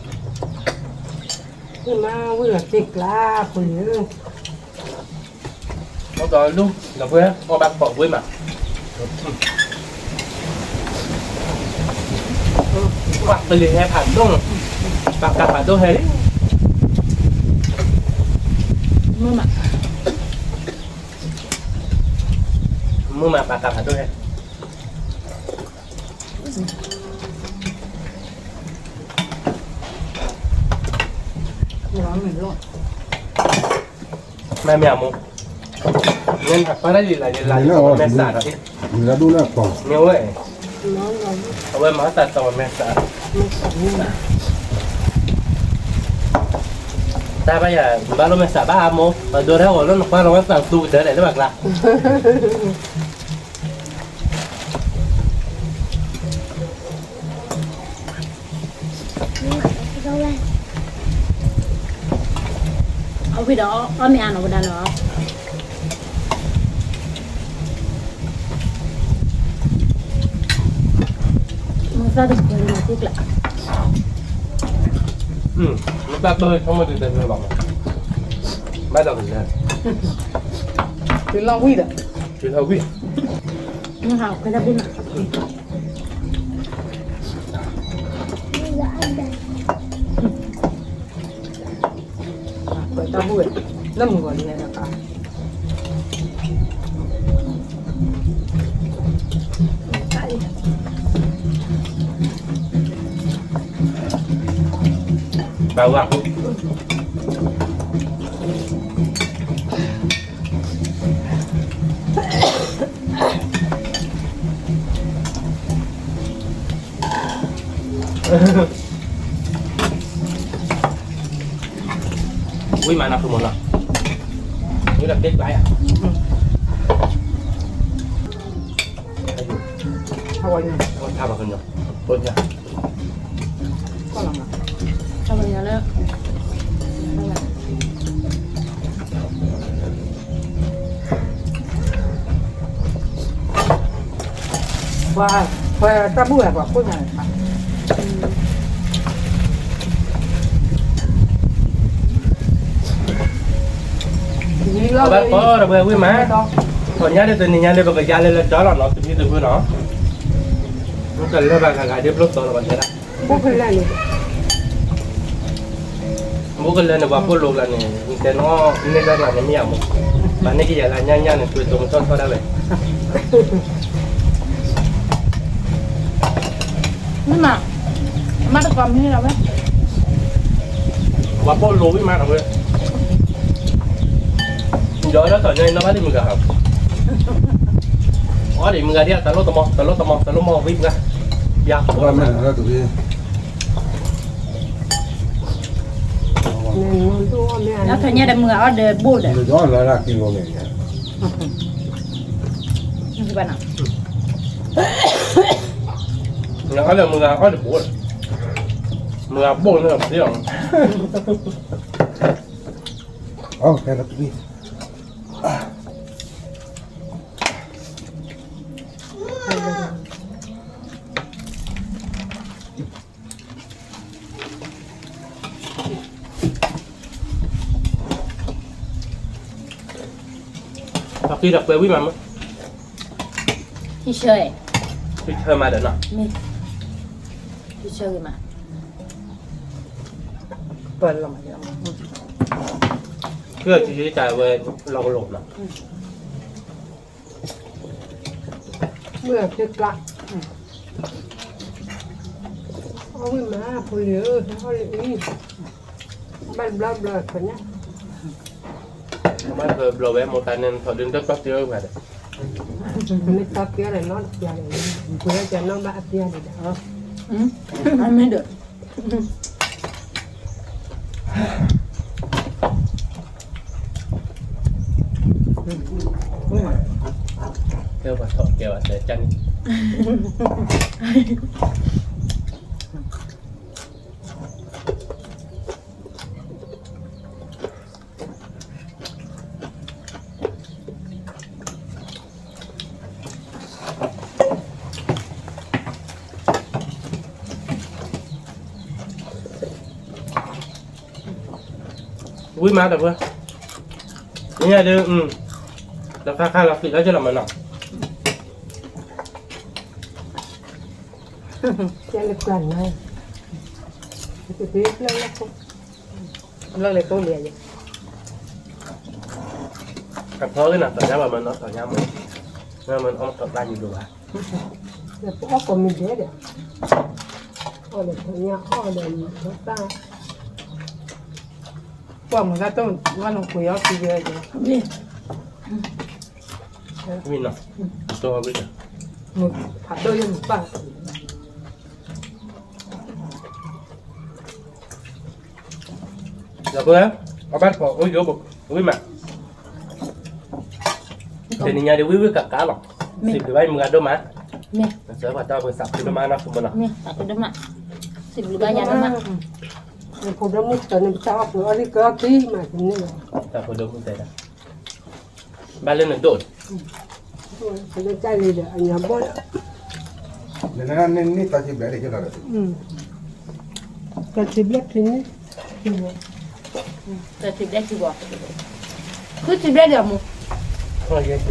ဝံၣ်မးဝံၣ်လီၤသ့ၣ်ကျါပှ့ၤဧၢ အိၣ်ဒီးလူၢ် ဒီပုၢ်ဝဲၢ် အီၣ်ဘၣ်တကိးဝံၣ်မး, ပှၤကလုာ်ဟဲဖးဒိၣ်, ပှၤကလုာ်ဖးဒိၣ်ဟဲလံ, မုာ်မး, မုာ်မးပှၤကလုာ်ဖးဒိၣ်ဟဲ မ့ၢ်မ့ၢ်အမိၢ်, မ့ၢ်ပၢ်ရၢ်လံလၢ်လံလၢ်လံ မဲာ်ဆှးဒီး, မ့ၢ်ဝဲ, အဝဲမၤတၢ်တီမဲာ်ဆှး, မဲာ်ဆှး, တၢ်ဘၣ်ယၤ ဘၣ်လိၣ်မဲာ်ဆှးဘၣ်အါမိၢ် ပဒိတၢ်ဂီၤလၢနကွၢ်လီၤဝဲသးသူကတၢၢ်လဲၣ်လၢဘၣ်ကျါ အဝံၤဒီးအီၣ်မ့ၢ်အါနီၤဝဲဒၣ်လီၤ. မ့ၢ်သၣ်တပှဲၤလီၤသ့ကျါ, မ့ၢ်ဘၣ်ပၢၢ်ဆိကမိၣ်ဒ်တမ့ၢ်ဘၣ်မး, ဘၣ်ဒီးကလဲၤ, တုၤလီၤဝံၤဒီး, တုၤလီၤဝံၤ, မ့ၢ်ဟးခွဲးတၢ်ဘိၣ်နီၤ. ပှဲၤတၢ်ဘူၣ်ဝဲ, လၢမုၢ်ဂီၤလံဟဲဒီးကါ, ဘၣ်ဝဲ, ဝံၣ်မးနီၤ ဖုမီၤနီၤ, ဝံၣ်ဒီးဘ့ၣ်ဘၣ်ယၤ, ထါဘၣ်ကညီ, ထါဘၣ်ကညီလၢ, ပှၤ, ပှၤတၢ်ဘူၣ်ဝဲ ပှၤခိၣ်ညါန့ၣ်, အဘၣ်ကီဒီးပှၤဝံၣ်မး, ထီၣ်ညါဒ်တနံၤညါဒ်ပကယါလၢလၢဒီလီၤနီၤ တမံၤတမံၤနီၤ, မ့ၢ်တလၢဘၣ်ဂၤဂၤဒ်ဖျိသီလီၤဘၣ်တဲဒၣ်, ဘိၣ်ကလၢန့ၣ်, ဘိၣ်ကလၢန့ၣ် ပှၤပိၢ်လိကျါန့ၣ် တဲနီၢ်န့ၢ်တၢ်ကျါန့ၣ်မ့ၢ်ယၤမး, ပှၤန့ၢ်ကယၤလၢညါညါန့ၣ် သွဲတိၤမတီၢ်ထီၣ်ဒၣ်ဝဲ မ့ၢ်မး, မၤတကီၢ်မ့ၢ်လီၤဝဲ, ပှၤပိၢ်လိဝံၣ်မးလီၤဝဲ, ယီၤလၢထီၣ်ညါအံၤနီၢ်ဘၣ်ဒံးမုၢ်ဂၤဟီ, အီၣ်ဒံးမုၢ်ဂၤဒံး တလိၣ်တမီၤ တလိၣ်တမီၤ တလိၣ်မီၤဝံၣ်မး, ယၤ, ထီၣ်ညါဒီးမုၢ်ဂၤအီၣ်ဒီးဘိၣ်ဒီး, အီၣ်ဒီးမုၢ်ဂၤအီၣ်ဒီးဘိၣ်, မုၢ်ဂၤဘိၣ်န့ၣ်သ့လီၤ, ပှၤက့ၤဒီးပှဲၤဝံၣ်မးမး, ဟံၣ်ဆၢ, ဟံၣ်ဆၢမးဒီးနီၤ, ဟံၣ်ဆၢဂ့ၤမး, ပှဲၤလီၤမး, ကၢ်ထံၣ်တၢ်ဝဲလီၤကလိာ်နီၤ. မုၢ်အဖျ့ကျါ, အီၣ်ဝံၣ်မး ဖိလံၤဧၢ, အီၣ်လံအံၤ, ဘၣ်တဘျီဘျီခီညါ, ဘၣ်တဘျီဘျီဝဲ မိၢ်တၢ်န့ၣ် ထီၣ်ဒုးတၢ်တီၢ်က့ၤဝဲဒီး, မ့ၢ်တီၢ်က့ၤဒီးနီၢ်တပျၢ်ဒီး, ပှဲၤကနီၢ်ဘၣ်အပျၢ်န့ၣ်ဒီး, အမ့ၢ်ဒီး ကဲဝဲထီၣ်ကဲဝဲစဲကၢ်န့ၣ်, ဝံၣ်မးတပှဲၤ, မ့ၢ်ညါဒုး, ဒီးခါခါလီၤဃံးလၢကလီၤမးနီၤ, ကဲလၢကျါန့ၣ်, လၢလၢကိးလံယဲ, အဖီက့ၤနီၤ တီၢ်ညါဘၣ်မးနီၤ တီၢ်ညါမး, မ့ၢ်အီၣ်တီၢ်တၢ်ယံၤဒိၣ်ဘၣ်, ပအီၣ်ကိးမံၤဒဲးဒီး, အီၣ်ဒီးတီၢ်ညါအီၣ်ဒီးမၤတီၢ်တၢ်, ပှၤမၤတၢ်တိၢ်ဝဲလီၤကွံာ်အီၣ်သံဝဲ, ဝံၣ်နီၤ, တီၢ်ဝံၣ်ဒီး, ဖးဒိၣ်ယဲၢ်မုၢ်ပၢ်, ဒီပုၢ်ဝဲၢ် အဘၣ်တပီၤအိၣ်ယိၣ်ဘိ ဝံၣ်မး, တနံၤညါဒ်ဝံၣ်ဝံၣ်ကးကးလီၤ, စံးဘျုးဘၣ်ယမုၢ်ဂၤဒိၣ်မး, စၢၤပှၤတၢ်ပှဲၤသးခုဒိၣ်မးနီၤ ကမုၢ်နီၤ, စံးဘျုးဘၣ်ယၤဒိၣ်မး, ဖိဒိၣ်မုၣ်စၢၤန့ၣ် ပတၢ်အီၣ်ပှဲၤအီၣ်လံကၢကံမး တနံၤလီၤ, တၢ်ဖိဒိၣ်မုၣ်တဲဒၣ် ဘၣ်လၢနဒိၣ် လၢတၢ်လံဒီးအညါဘီၣ်ဒီး နနနန့ၢ်တၢ်စံးဘျုးဒ်ကလီၤဒီး တၢ်စံးဘျုးခံန့ၣ် တၢ်စံးဘျုးခံဘီၣ်, ခုစံးဘျုးဒီးမူ ယမီၢ်လၢညါ ကီၢ်နတဲ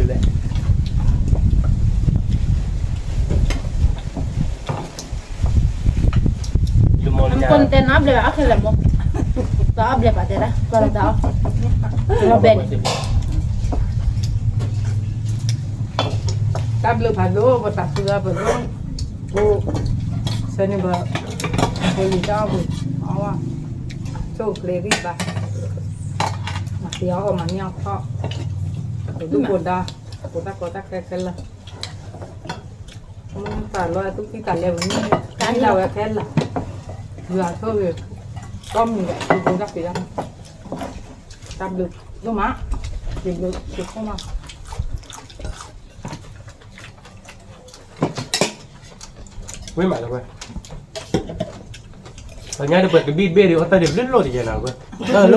နအီၣ်ဘျဲၣ်ဘၣ်အီၣ်ခဲလၢာ်မီၢ်, တအီၣ်ဘျဲၣ်ဘၣ်တဲဒၣ် ကီၢ်နတဲအီၣ်, ဘျဲၣ်န့ၣ် တၢ်ဘျုးဖးဒိၣ် ပတၢ်စူၤပဒိၣ်, အိၣ်, ဆၢန့ၣ်ဘၣ်, ဖိလံၤတၢ်အီၣ်ပှဲၤ, အီၣ်ဝဲ, ဆိၣ်ချ့ဂံၢ်ဘါ, မၤသ့အီၣ်အီၣ်မၤန့ၢ်အီၣ်ထီၣ်, ပဒုၣ်ပဒါ, ပတၢ်ကီတၢ်ခဲခဲလၢာ် မ့ၢ်တၢ်လီၤသူၣ်ကံၢ်သးလဲပူၤန့ၣ် ကံၢ်သးဝဲခဲလၢာ်, ယွၤဆိၣ်ဂ့ၤ, ကီၢ်မုၢ်ဒီး သူၣ်ဘိတၢ်ဖံးတၢ်မၤ, တၢ်ဘျုးဒိၣ်မး, ယဘျုးယဖှိၣ်မး, ဝံၣ်မးလၢဝဲ, ပညါဒီးပှၤကဘံၣ်ဘ့ၣ်ဒီး အီၣ်တၢ်ဒ်ဘျုးလိၣ်တယဲၢ်နၤဝဲ, တၢ်လၢ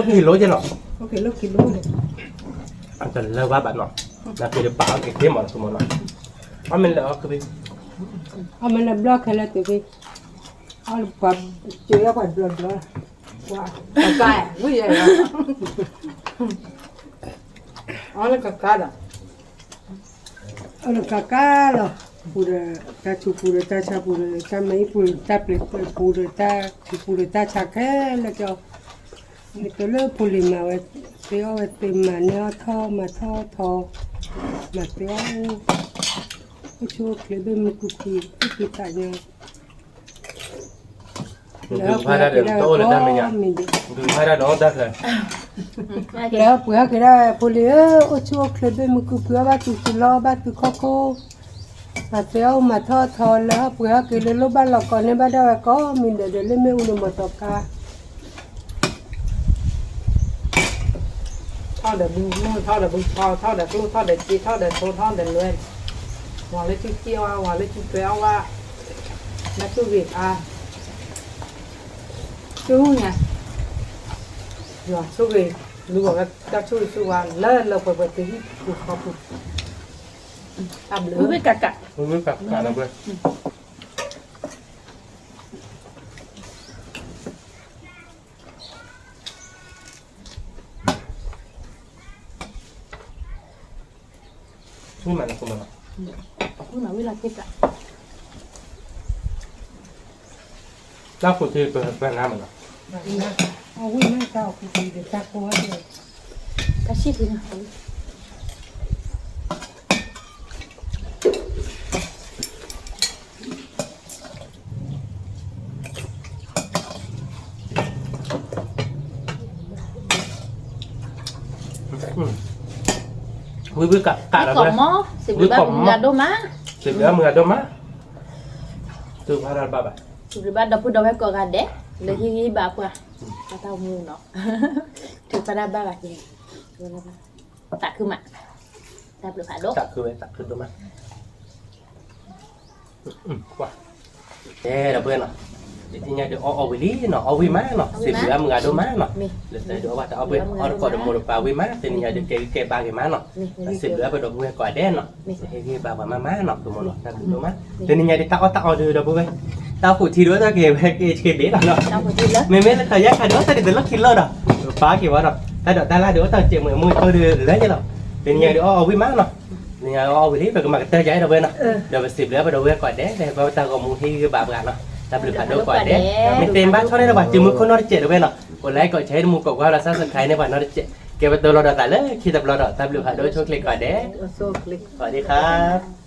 ခံလိက့ၤလီၤ, အတလၢဘၣ်ဘၣ်နီၤ, နက့ၤဒီးပာ်အီၣ်က့ၤသ့မးလၢသုမနီၤ, အီၣ်မ့ၢ်လၢအီၣ်ကဘံၣ်, အီၣ်မ့ၢ်လၢဘျီၣ်ခဲလၢာ်တုၤက့ၤ, အီၣ်လၢပှၤ, က့ၤအီၣ်ပှၤဘျီဘျီ, ပှၤ, ကကါ, ဝံၣ်ယဲၢ်, အီၣ်လၢကကါဒီး အီၣ်လၢကကါလီၤ, ပူၤဒီးတၢ်ဆူး ပူၤဒီးတၢ်ဆါ ပူၤဒီးတၢ်မ့ၢ်အံၤ ပူၤဒီးတၢ်ပျဲၤ ပူၤဒီးတၢ်ဆူး ပူၤဒီးတၢ်ဆါခဲလၢာ်ကီ, နကလၢဖိလံၤမၤဝဲ, သ့အီၣ်ဝဲသ့ မၤန့ၢ်အီၣ်ထီၣ် မၤထီၣ်ထီ, မၤသ့အီၣ်, အိၣ်ဆူၣ်အိၣ်ချ့ဘ့ၣ်မုာ်ခုၣ်ခုၣ် သူၣ်ဖှံသးညီ ဒုးဖးတၢ်ဒီးတအိၣ်လၢတၢ်မဲာ်ညါ, ဒုးဖးတၢ်ဒီးတၢ်ခဲ, လၢပှဲၤဟဲက့ၤဒၣ်ဝဲဖိလံၤဧၢ, အိၣ်ဆူၣ်အိၣ်ချ့ဘ့ၣ်မုာ်ခုၣ်ခုၣ် အီၣ်ဘၣ်သူၣ်ခုလီၤ ဘၣ်သူၣ်ခီၣ်ခိၣ်, မၤသ့အီၣ်မၤထီၣ်ထီ လၢဟီၣ်ပှဲၤဟဲက့ၤလၢလိၣ်ဘၣ်လီၤကီးန့ၢ်ဘၣ်ဒၣ်ဝဲကိးမံၤဒဲးဒီး လၢမ့ၣ်အူန့ၣ်မီၢ်သီခါ ထီၣ်ဒီးဘုမုၢ် ထီၣ်ဒီးဘုဖီ ထီၣ်ဒီးကျိၣ် ထီၣ်ဒီးစ့ ထီၣ်ဒီးထိ ထီၣ်ဒီးလွဲ, ဝၤလၢဆူၣ်စ့ၣ်အီၣ်ဝဲ ဝၤလၢဆူၣ်ထွဲအီၣ်ဝဲ, လၢဆူၣ်ဂ့ၤအါ, ဆူၣ်ညါ, ယွၤဆိၣ်ဂ့ၤ, လူၤအီၤဝဲတၢ်ဆိၣ်ဂ့ၤဆိၣ်ဝါ လၢလၢပှဲၤပှဲၤ သုဟံၣ်ပူၤဃီပူၤ, တၢ်ဘျုး, ဝံၣ်ဝံၣ်ကးကး, ဝံၣ်ဝံၣ်ကးကးလီၤဝဲ ဝံၣ်မးလၢကမၤလီၤ, ဝံၣ်မးဝံၣ်လီၤက့ၤကး, တၢ်ခူၣ်ထံပှၤနါမးလီၤ, အဝံၣ်မးတၢ်ခူၣ်ထံဒီးတၢ်ကိၢ်ဝဲ, တၢ်ဆံၣ်ထံနၤ ဝံၣ်ဝံၣ်ကးကးဒီးဝဲ, စံးဘျုးဘၣ်မုၢ်ဂၤဒိၣ်မး, စံးဘျုးဘၣ်မုၢ်ဂၤဒိၣ်မး, တုၤဖးဒၣ်ဘၣ်ဘၣ်, စံးဘျုးဘၣ်ဒီပုၢ်ဒီဝဲၢ်ကိးဂၤဒဲး, လၢဟ့ၣ်ဂံၢ်ဘါပှၤ, တၢ်မူနီၤ, တုၤဖးဒၣ်ဘၣ်ဘၣ်, သးခုမး, တၢ်ဘျုးဖးဒိၣ်, သးခုဝဲသးခုဒိၣ်မး တဲဒီပုၢ်ဝဲၢ်နီၤ, တသ့ၣ်ညါဒုးအီၣ်အီၣ်ဝံၤလံနီၤ, အီၣ်ဝံၣ်မးနီၤ, စံးဘျုးဘၣ်မုၢ်ဂၤဒိၣ်မးနီၤ, လၢတၢ်ဒုးအီၣ်ဘၣ်တၢ်အီၣ်ပှဲၤ အီၣ်တကိးဒီးမိၢ်ဒီးပၢ်ဝံၣ်မး, တနံၤညါဒုးကဲဂံၢ်ကဲဘါက့ၤမးနီၤ, စံးဘျုးဘၣ်ပဒီပုၢ်ဝဲၢ်ကိးဂၤဒဲးနီၤ, ဟ့ၣ်ဂံၢ်ဘါပှၤမးမးနီၤ, ကမီၤနီၤ, တၢ်ဘျုးဒိၣ်မး, တနံၤညါဒုးတၢ်အီၣ်တၢ်အီဒုးဒီပုၢ်ဝဲၢ်, တၢ်ခူၣ်ထံဒုးအိၣ်တၢ်က့ၤဝဲက့ၤဆ့ဘ့ၣ်လီၤနီၤ, မ့မ့ၢ်လၢတၢ်ယါခးဒုးအိၣ်တၢ်ဒုးတလီၢ်ခံလီၤဒီး, ပာ်က့ၤဝဲဒီး, တၢ်ဒိးတၢ်လၢ်ဒုးအိၣ်တၢ်စဲးမုာ်အမူအသိဒုးလၢယဲလီၤ, တနံၤညါဒုးအီၣ်အီၣ်ဝံၣ်မးနီၤ, တနံၤညါအီၣ်ဝံၤလံ ပကမၤကတၢၢ်ယါဒီပုၢ်ဝဲၢ်နီၤ, ဒီးပစံးဘျုးဘၣ်ပဒီပုၢ်ဝဲၢ်ကိးဂၤဒဲး လၢဟဲကွၢ်ဝဲတၢ်ဂီၤမူဟ့ၣ်ဂံၢ်ဘါပှၤနီၤ, တၢ်ဘျုးဖးဒိၣ်ကိးဂၤဒဲး, မ့ၢ်တဲဘၣ်ဆီန့ၣ်ဒီးပှၤစုမုၢ်ခိၣ်နီတစဲးဒီပုၢ်ဝဲၢ်နီၤ, ကိးlikeကိးshareတမူကိးကွၢ်လီၤ subscribe န့ၢ်ပှၤနီတစဲး, ကဲပတိၢ်လီၤဒီးသးလၢခံတဘျီဒီး တၢ်ဘျုးဖးဒိၣ်ဆိၣ်ချ့ကိးဂၤဒဲး, สวัสดีครับ